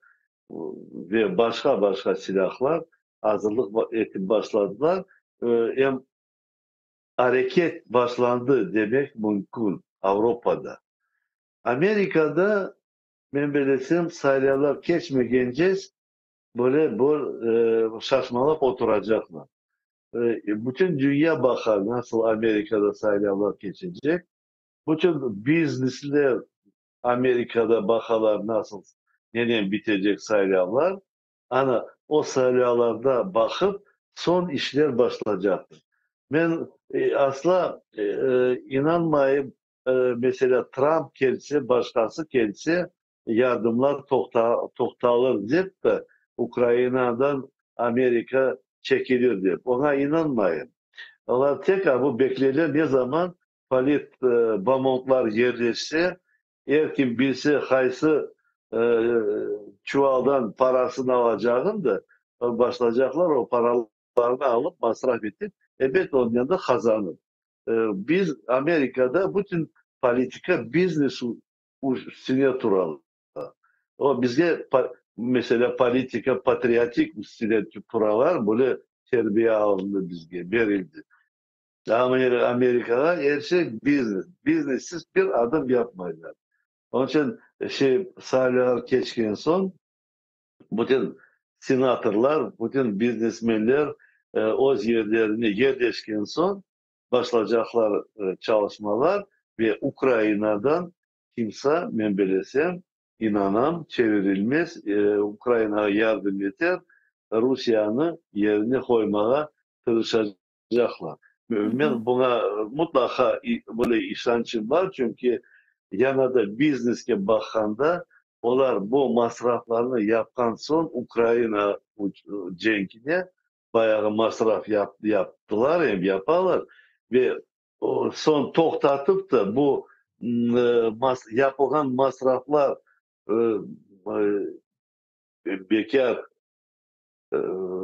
S2: ve başqa-başqa silâhlar azırlıq etip başladılar. Em areket başlandı demek mümkün Avropada. Amerikada, men bilesem, saylavlar keçmegence böyle bir şaşmalap oturacaqlar. Bütün dünya baqa, nasıl Amerikada saylavlar keçecek. Bütün biznesler Amerikada baqalar, nasıl, nenen bitecek saylavlar. Ana, o saylavlarda baqıp, soñ işler başlaycaqtır. Men asla inanmayım, meselâ, Tramp kelse, başqası kelse, yardımlar toqtalır dep de, Ukrainadan Amerika çekilir dep. Oña inanmayım. Olar tek bu bekleyler, ne zaman polit bomontlar yerleşse, er kim bilse qaysı çuvaldan parasını alacağını da, başlaycaqlar o paralarnı alıp masraf etip, ebet, onen de qazanıp. Biz Amerikada bütün politika biznes üstüne turalar. O bizge, meselâ, politika patriotik üstüne turalar, böyle terbiye alındı bizge, berildi. Amerikada er şey biznes. Biznessiz bir adım yapmaylar. Onıñ içün şey, saylavlar keçken soñ bütün senatorlar, bütün biznesmenler öz yerlerine yerleşken soñ başlaycaqlar çalışmalar ve Ukrainadan kimse, men bilesem, inanam, çevirilmez, Ukrainağa yardım eter, Rusiyanı yerine qoymağa tırışacaqlar. Men buña mutlaqa böyle işançım bar, çünki yana da bizneske baqqanda, olar bu masraflarnı yapqan soñ Ukraina cenkine bayağı masraf yaptılar, em yapalar ve soñ toqtatıp da bu yapılğan masraflar bekâr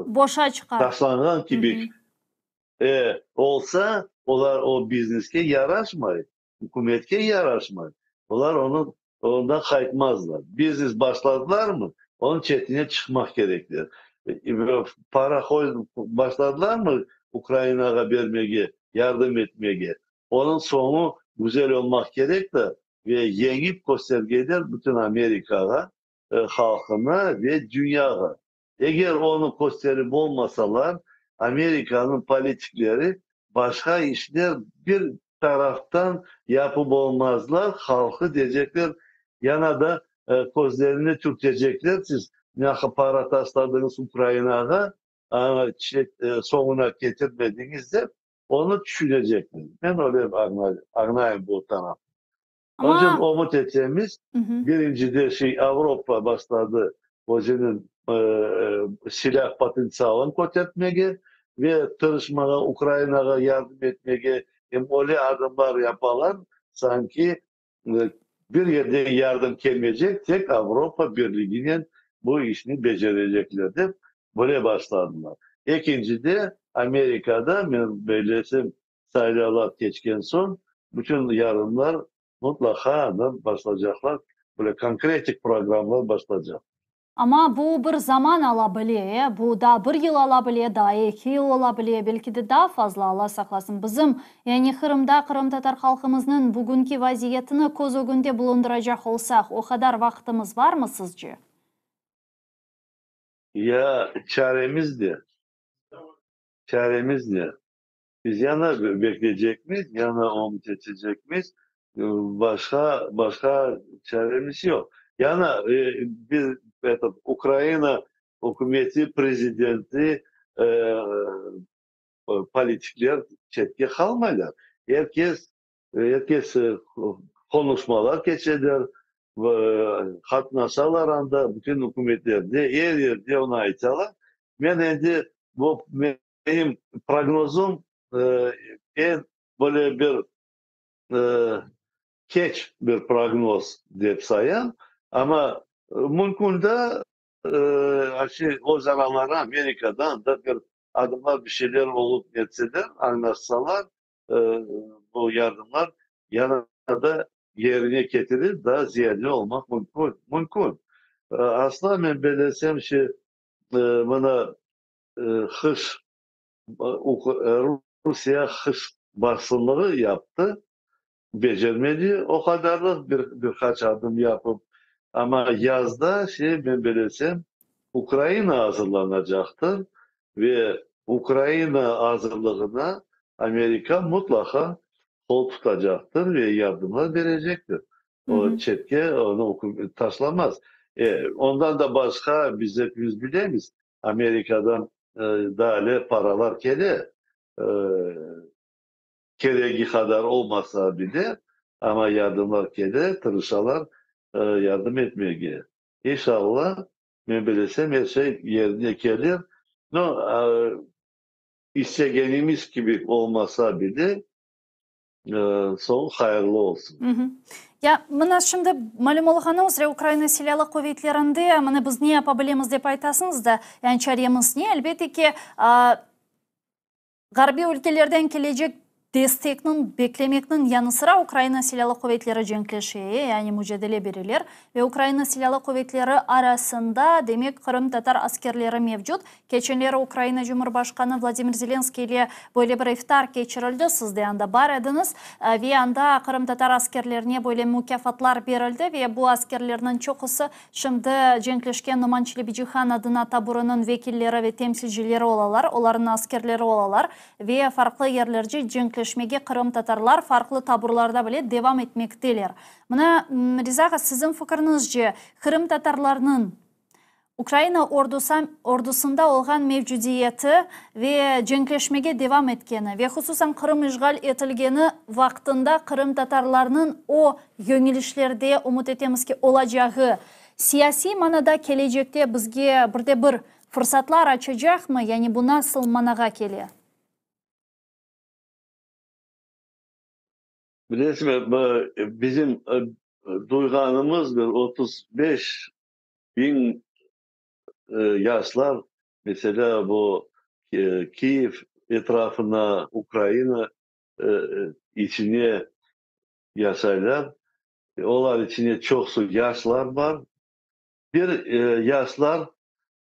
S1: boşa çıqar
S2: taşlanğan kibi olsa, olar o bizneske yaraşmay, ükümetke yaraşmay. Olar onı ondan qaytmazlar. Biznes başladılarmı, onıñ çetine çıqmaq kerekler. Para başladılarmı Ukrainağa bermege, yardım etmege, onıñ soñu güzel olmaq kerek de ve yeñip köstergenler bütün Amerikağa, halqına ve dünyağa. Eger onı kösterip olmasalar, Amerikanıñ politikleri başqa işler bir taraftan yapıp olmazlar, halqı diyecekler, yana da közlerini türtecekler, siz ne para tasladıñız Ukrainağa, soñuna ketirmediñiz dep, onı tüşünecekler. Men öyle añlayım bu tarafını. Onıñ içün ümüt etemiz, birincide şey Avropa başladı özüniñ silâh potentsialını kötertmege ve tırışmağa, Ukrainağa yardım etmege, em öyle adımlar yapalar, sanki bir yerden yardım kelmeycek, tek Avropa Birliginen bu işni becerecekler dep böyle başladılar. Ekincide, Amerikada, men bellesem, Saylavlar keçken soñ bütün yardımlar mutlaqa andan başlacaqlar, böyle konkretik programlar başlacaq.
S1: Amma bu bir zaman ala bile, e, bu daa bir yıl ala bile, daa eki yıl ola bile, belki de daa fazla, Alla saqlasın. Bizim, yani Qırımda qırımtatar halqımıznıñ bugünki vaziyetini köz ögünde bulundıracaq olsaq, o qadar vaqtımız barmı sizce?
S2: Ya çaremiz ne? Çaremiz ne? Biz yana bekleycekmiz, yana ümüt etecekmiz, başqa, başqa çaremiz yoq. Yana bir etot, Ukraina ükümeti, prezidenti, politikler çetke qalmaylar. Er kes, er kes qonuşmalar keçeler, qatnaşalar anda, bütün ükümetlerde, er yerde onı aytalar. Men endi bu Menim prognozım, eñ böyle bir keç bir prognoz dep sayam, amma mümkün da, öz araları Amerikada anda bir adımlar, bir şeyler olıp netseler, añlaşsalar, bu yardımlar yana da yerine ketirir, daa ziyade olmaq mümkün. Mümkün. Asla men bellesem ki, mına Qış, Rusiye qış basımını yaptı, becermedi o qadarlıq, bir bir qaç adım yapıp, amma yazda, şey, men bilesem, Ukraina azırlanacaqtır ve Ukraina azırlığına Amerika mutlaqa qol tutacaqtır ve yardımlar berecektir. O çetke onı taşlamaz. Ondan da başqa, biz epimiz bilemiz, Amerikadan daa paralar kele, keregi qadar olmasa bile, amma yardımlar kele, tırışalar yardım etmege. İnşallah, men bilesem, er şey yerine kelir. No, istegenimiz kibi olmasa bile, Soñu hayırlı olsun.
S1: Ya, mına şimdi malüm olğanı üzre Ukraina Silâlı Quvetlerinde mına biz ne yapa bilemiz dep aytasıñız da, yani çaremiz ne? Elbette ki, ğarbiy ülkelerden kelecek destekniñ beklemekniñ yanı sıra Ukraina Silâlı Quvetleri cenkleşe, yani mücadele bereler ve Ukraina Silâlı Quvetleri arasında, demek, qırımtatar askerleri mevcut. Keçenleri Ukraina Cumhurbaşqanı Vladimir Zelenskiy ile böyle bir iftar keçirildi, siz de anda bar ediñiz, ve anda qırımtatar askerlerine böyle mukâfatlar berildi ve bu askerlerniñ çoqusı şimdi cenkleşken Noman Çelebicihan adına taburınıñ vekilleri ve temsilcileri olalar, olarnıñ askerleri olalar ve farqlı yerlerce cenkleşmege qırımtatarlar farqlı taburlarda bile devam etmekteler. Mına, Riza ağa, siziñ fikiriñizce, qırımtatarlarnıñ Ukraina ordusında olğan mevcudiyeti ve cenkleşmege devam etkeni ve hususan Qırım işğal etilgeni vaqtında qırımtatarlarnıñ o yöñelişlerde, ümüt etemiz ki, olacağı siyasiy manada kelecekte bizge bir de bir fırsatlar açacaqmı, yani bu nasıl manağa kele?
S2: Bilesizmi, bizim duyğanımız bir 35 biñ yaşlar, meselâ, bu Kiyev etrafına, Ukraina içine yaşaylar. Olar içine çoqusı yaşlar bar. Bir yaşlar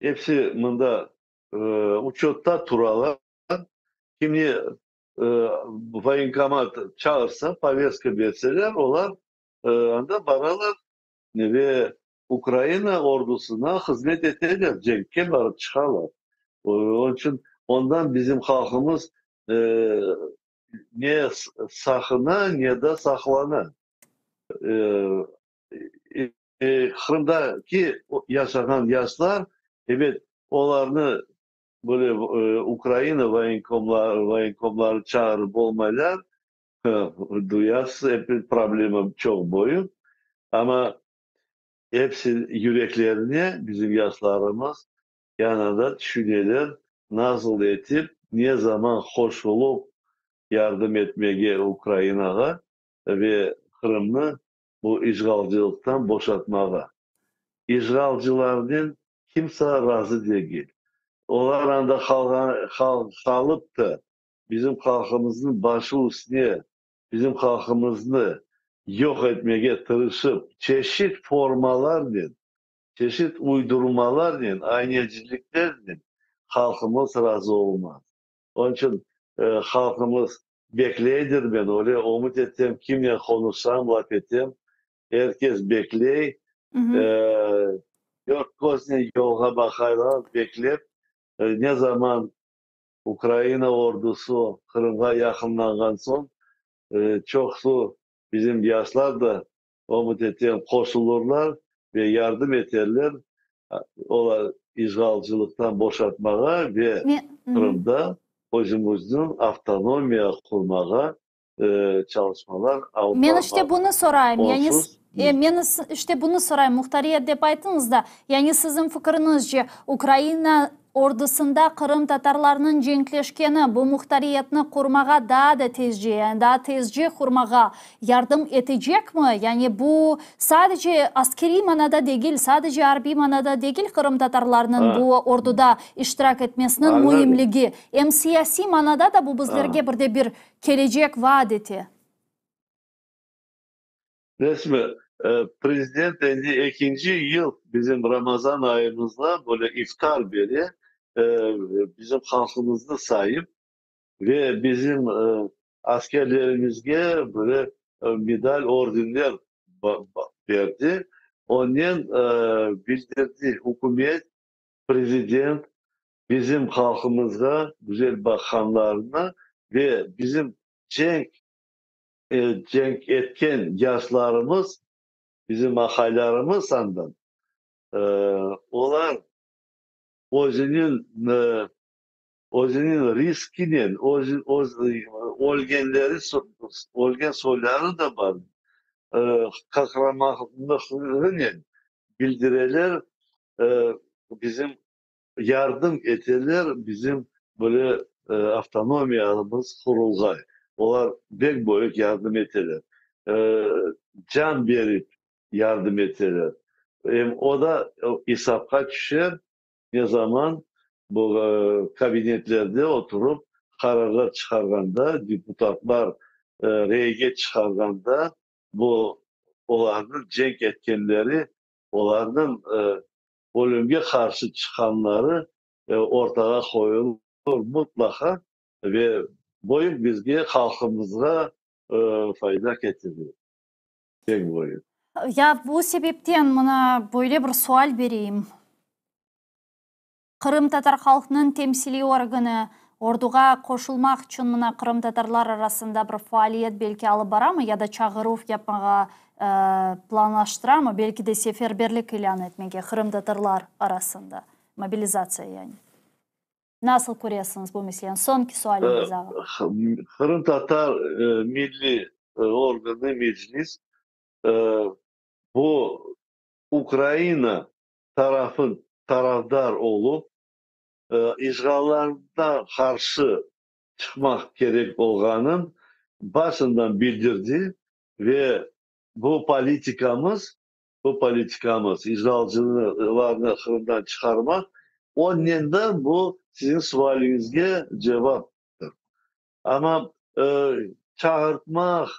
S2: episi mında uçötta turalar. Kimni voyenkomat çağırsa, poveska berseler, olar anda baralar ve Ukraina ordusına hızmet eteler, cenkke barıp çıqalar. Onıñ içün ondan bizim halqımız ne saqına, ne de saqlana. Qırımdaki yaşağan yaşlar, ebet, olarnı böyle Ukraina voyenkomları çağırıp olmaylar. Duyasız, ep problema çoq büyük, amma episi yüreklerine bizim yaşlarımız yanında tüşüneler, nasıl etip, ne zaman qoşulıp yardım etmege Ukrainağa ve Qırımnı bu işğalcılıqtan boşatmağa. İşğalcılarnen kimse razı degil. Olar anda qalğan, qalıp da bizim halqımıznıñ başı üstüne, bizim halqımıznı yoq etmege tırışıp, çeşit formalarnen, çeşit uydurmalarnen, ayneciliklernen halqımız razı olmaz. Onıñ içün halqımız bekleydir, men öyle ümüt etem, kimnen qonuşsam, laf etem, er kes bekley, dört köznen yolğa baqaylar, beklep, ne zaman Ukraina ordusı Qırımğa yaqınlanğan soñ, çoqusı bizim yaşlar da, ümüt etem, qoşulırlar ve yardım eterler olar işğalcılıqtan boşatmağa ve Qırımda özümizniñ avtonomiya qurmağa çalışmalar alıp
S1: Men işte bunı sorayım, yani men işte bunı sorayım, muhtariyet dep ayttıñız da, yani siziñ fikiriñizce, Ukraina ordusında qırımtatarlarnıñ cenkleşkeni bu muhtariyetni qurmağa daa da tezce, yani daa tezce qurmağa yardım etecekmi? Yani bu sadece askeriy manada degil, sadece arbiy manada degil qırımtatarlarnıñ bu orduda iştirak etmesiniñ müimligi, em siyasiy manada da bu bizlerge bir de bir kelecek vaat ete.
S2: Resmi, prezident endi ekinci yıl bizim Ramazan ayımızda böyle iftar bere, bizim halqımıznı sayıp ve bizim askerlerimizge böyle medal, ordenler berdi. Onen bildirdi, ükümet, prezident bizim halqımızğa güzel baqqanlarını ve bizim cenk cenk etken yaşlarımız, bizim aqaylarımız andan, olar özüniñ özüniñ riskinen, ölgenleri, ölgen soyları da bar, qahramanlığınen bildireler, bizim yardım eteler bizim böyle avtonomiyamız qurulğay. Olar pek büyük yardım eteler. Can berip yardım eteler. Em o da esapqa tüşer, ne zaman bu kabinetlerde oturıp qararlar çıqarğanda, deputatlar reyge çıqarğanda, bu olarnıñ cenk etkenleri, olarnıñ ölümge qarşı çıqqanları ortağa qoyulır mutlaqa ve büyük bizge, halqımızğa fayda ketirir. Pek büyük.
S1: Ya bu sebepten mına böyle bir sual bereyim. Qırımtatar halqınıñ temsiliy organı orduğa qoşulmaq içün mına qırımtatarlar arasında bir faaliyet belki alıp baramı ya da çağıruv yapmağa planlaştıramı, belki de seferberlik ilân etmege qırımtatarlar arasında, mobilizatsiya yani. Nasıl köresiñiz bu meseleni? Soñki sualimiz ağa.
S2: Qırımtatar milliy organı, Meclis, bu Ukraina tarafı tarafdar olıp, işğallarına qarşı çıqmaq kerek olğanın başından bildirdi ve bu politikamız, bu politikamız, işğalcılarnı Qırımdan çıqarmaq, onen de bu siziñ sualiñizge cevaptır. Amma çağırtmaq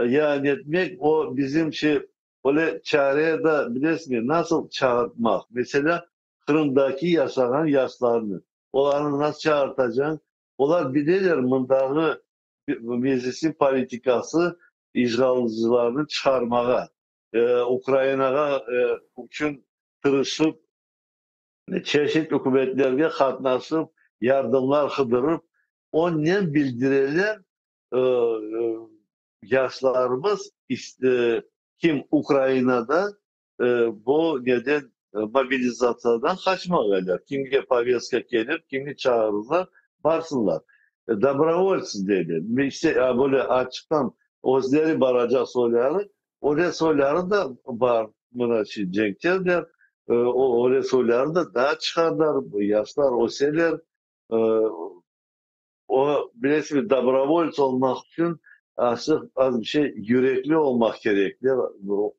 S2: ya netmek, o bizim şey, öyle çare de, bilesiñmi, nasıl çağırtmaq? Meselâ, Qırımdaki yaşağan yaşlarnı, olarnı nasıl çağırtacañ? Olar bileler, mındağı Meclisniñ politikası işğalcılarnı çıqarmağa, Ukrainağa içün tırışıp, çeşit ükümetlerge qatnaşıp, yardımlar qıdırıp, onen bildireler, yaşlarımız, kim Ukrainada, bu neden, mobilizatsiyadan qaçmağaylar, kimge poveska kelir, kimni çağırırlar, barsınlar. Dobrovoltsı deyler. İşte, böyle açıqtan özleri baracaq soyları, öyle soyları da bar. Mına şimdi cenktedirler, öyle soyları da daa çıqarlar, yaşlar öseler. O, bilesiñmi, dobrovolts olmaq içün açıq az bir şey yürekli olmaq kerekler.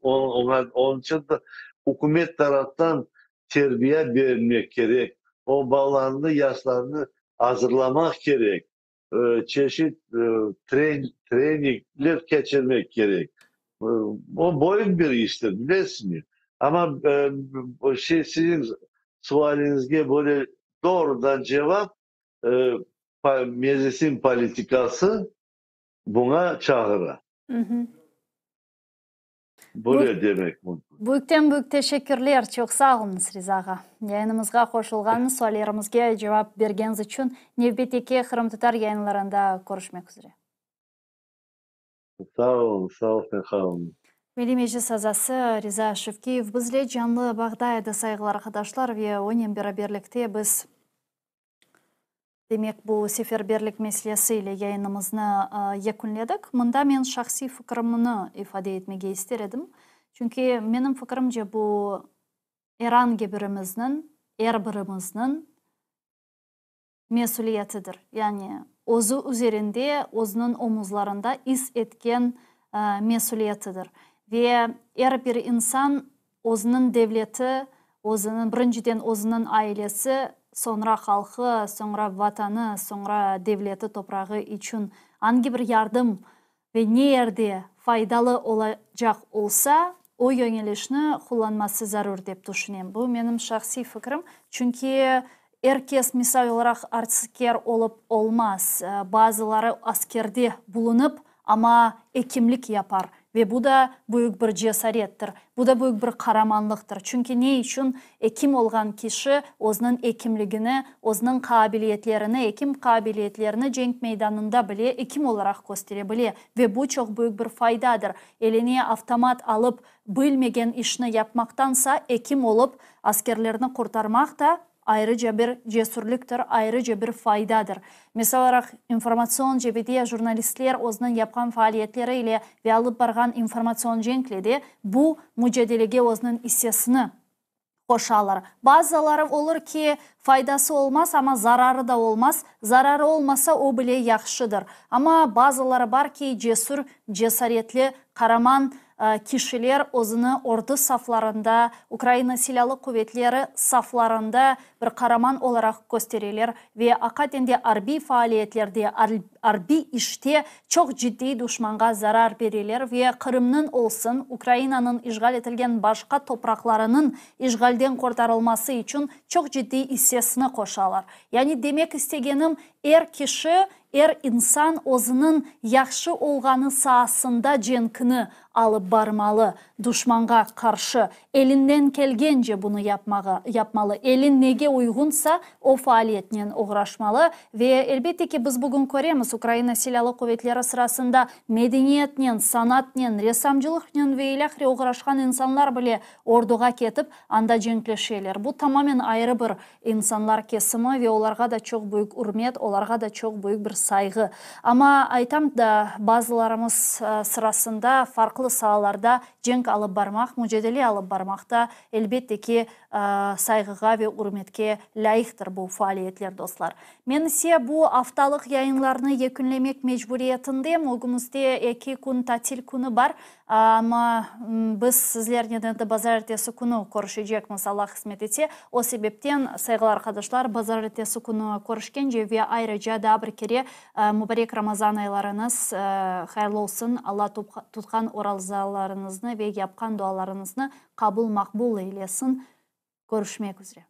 S2: Oña, onıñ içün de ükümet taraftan terbiye berilmek kerek, o balalarnı, yaşlarnı azırlamaq kerek, çeşit treningler keçirmek kerek. O büyük bir iştir, bilesiñmi. Amma şey, siziñ sualiñizge böyle doğrudan cevap, Meclisniñ politikası buña çağıra. Böyle demek mümkün.
S1: Büyükten büyük teşekkürler, çoq sağ oluñız, Riza ağa. Yayınımızğa qoşulğanıñız, suallerimizge cevap bergeniñiz içün. Nevbetteki qırımtatar yayınlarında körüşmek üzre.
S2: Sağ oluñ, sağ olun, qalın.
S1: Milliy Meclis azası Riza Şevkiyev bizle canlı bağda edi, sayğılı arqadaşlar, ve onen beraberlikte biz, demek, bu seferberlik meselesi ile yayınımıznı yekünledik. Mında men şahsiy fikirimni ifade etmege ister edim. Çünki, menim fikirimce, bu er angi birimizniñ, er birimizniñ mesüliyetidir. Yani özü üzerinde, özüniñ omuzlarında is etken mesüliyetidir. Ve er bir insan özüniñ devleti, özüniñ, birinciden özüniñ ailesi, soñra halqı, soñra Vatanı, soñra devleti, toprağı içün angi bir yardım ve ne yerde faydalı olacaq olsa, o yöñelişni qullanması zarur dep tüşünem. Bu menim şahsiy fikrim, çünki er kes, misal olaraq, asker olıp olmaz. Bazıları askerde bulunıp, amma ekimlik yapar ve bu da büyük bir cesarettir, bu da büyük bir qaramanlıqtır. Çünki ne içün ekim olğan kişi özüniñ ekimligini, özüniñ qabiliyetlerini, ekim qabiliyetlerini cenk meydanında bile ekim olaraq köstere bile ve bu çoq büyük bir faydadır. Eline avtomat alıp, bilmegen işni yapmaqtansa, ekim olıp, askerlerni qurtarmaq da ayrıca bir cesürliktir, ayrıca bir faydadır. Misal olaraq, informatsion cebede jurnalistler özüniñ yapqan faaliyetleri ile ve alıp barğan informatsion cenkle de bu mücadelege özüniñ issesini qoşalar. Bazıları olur ki, faydası olmaz, amma zararı da olmaz. Zararı olmasa, o bile yahşıdır. Amma bazıları bar ki, cesür, cesaretli, qaraman kişiler özüni ordu saflarında, Ukraina Silâlı Quvetleri saflarında bir qaraman olaraq köstereler ve aqaten de arbiy faaliyetlerde, arbiy işte çoq ciddiy duşmanğa zarar bereler ve Qırımnıñ olsun, Ukrainanıñ işğal etilgen başqa topraqlarınıñ işğalden qurtarılması içün çoq ciddiy issesini qoşalar. Yani demek istegenim, er kişi Er insan özüniñ yahşı olğanı saasında cenkni alıp barmalı, duşmanğa qarşı elinden kelgence bunı yapmağı, yapmalı, eli nege uyğunsa, o faaliyetnen oğraşmalı. Ve, elbette ki, biz bugün köremiz, Ukraina Silâlı Quvetleri sırasında medeniyetnen, sanatnen, ressamcılıqnen ve ilâhre oğraşqan insanlar bile orduğa ketip, anda cenkleşeler. Bu tamamen ayrı bir İnsanlar kesimi ve olarğa da çoq büyük ürmet, olarğa da çoq büyük bir sayğı. Amma aytam da, bazılarımız sırasında farqlı saalarda cenk alıp barmaq, mücadele alıp barmaq da, elbette ki, sayğığa ve ürmetke lâyıqtır bu faaliyetler, dostlar. Men ise bu aftalıq yayınlarnı yekünlemek mecburiyetindem, ögümizde eki kün tatil künü bar. Amma biz sizlernen endi bazarertesi künü körüşecekmiz, Alla qısmet etse. O sebepten, sayğılı arqadaşlar, bazarertesi künü körüşkence ve ayrıca daa bir kere mubarek Ramazan aylarıñız hayırlı olsun, Alla tutqan orazalarıñıznı ve yapqan dualarıñıznı qabul-maqbul eylesin. Körüşmek üzre.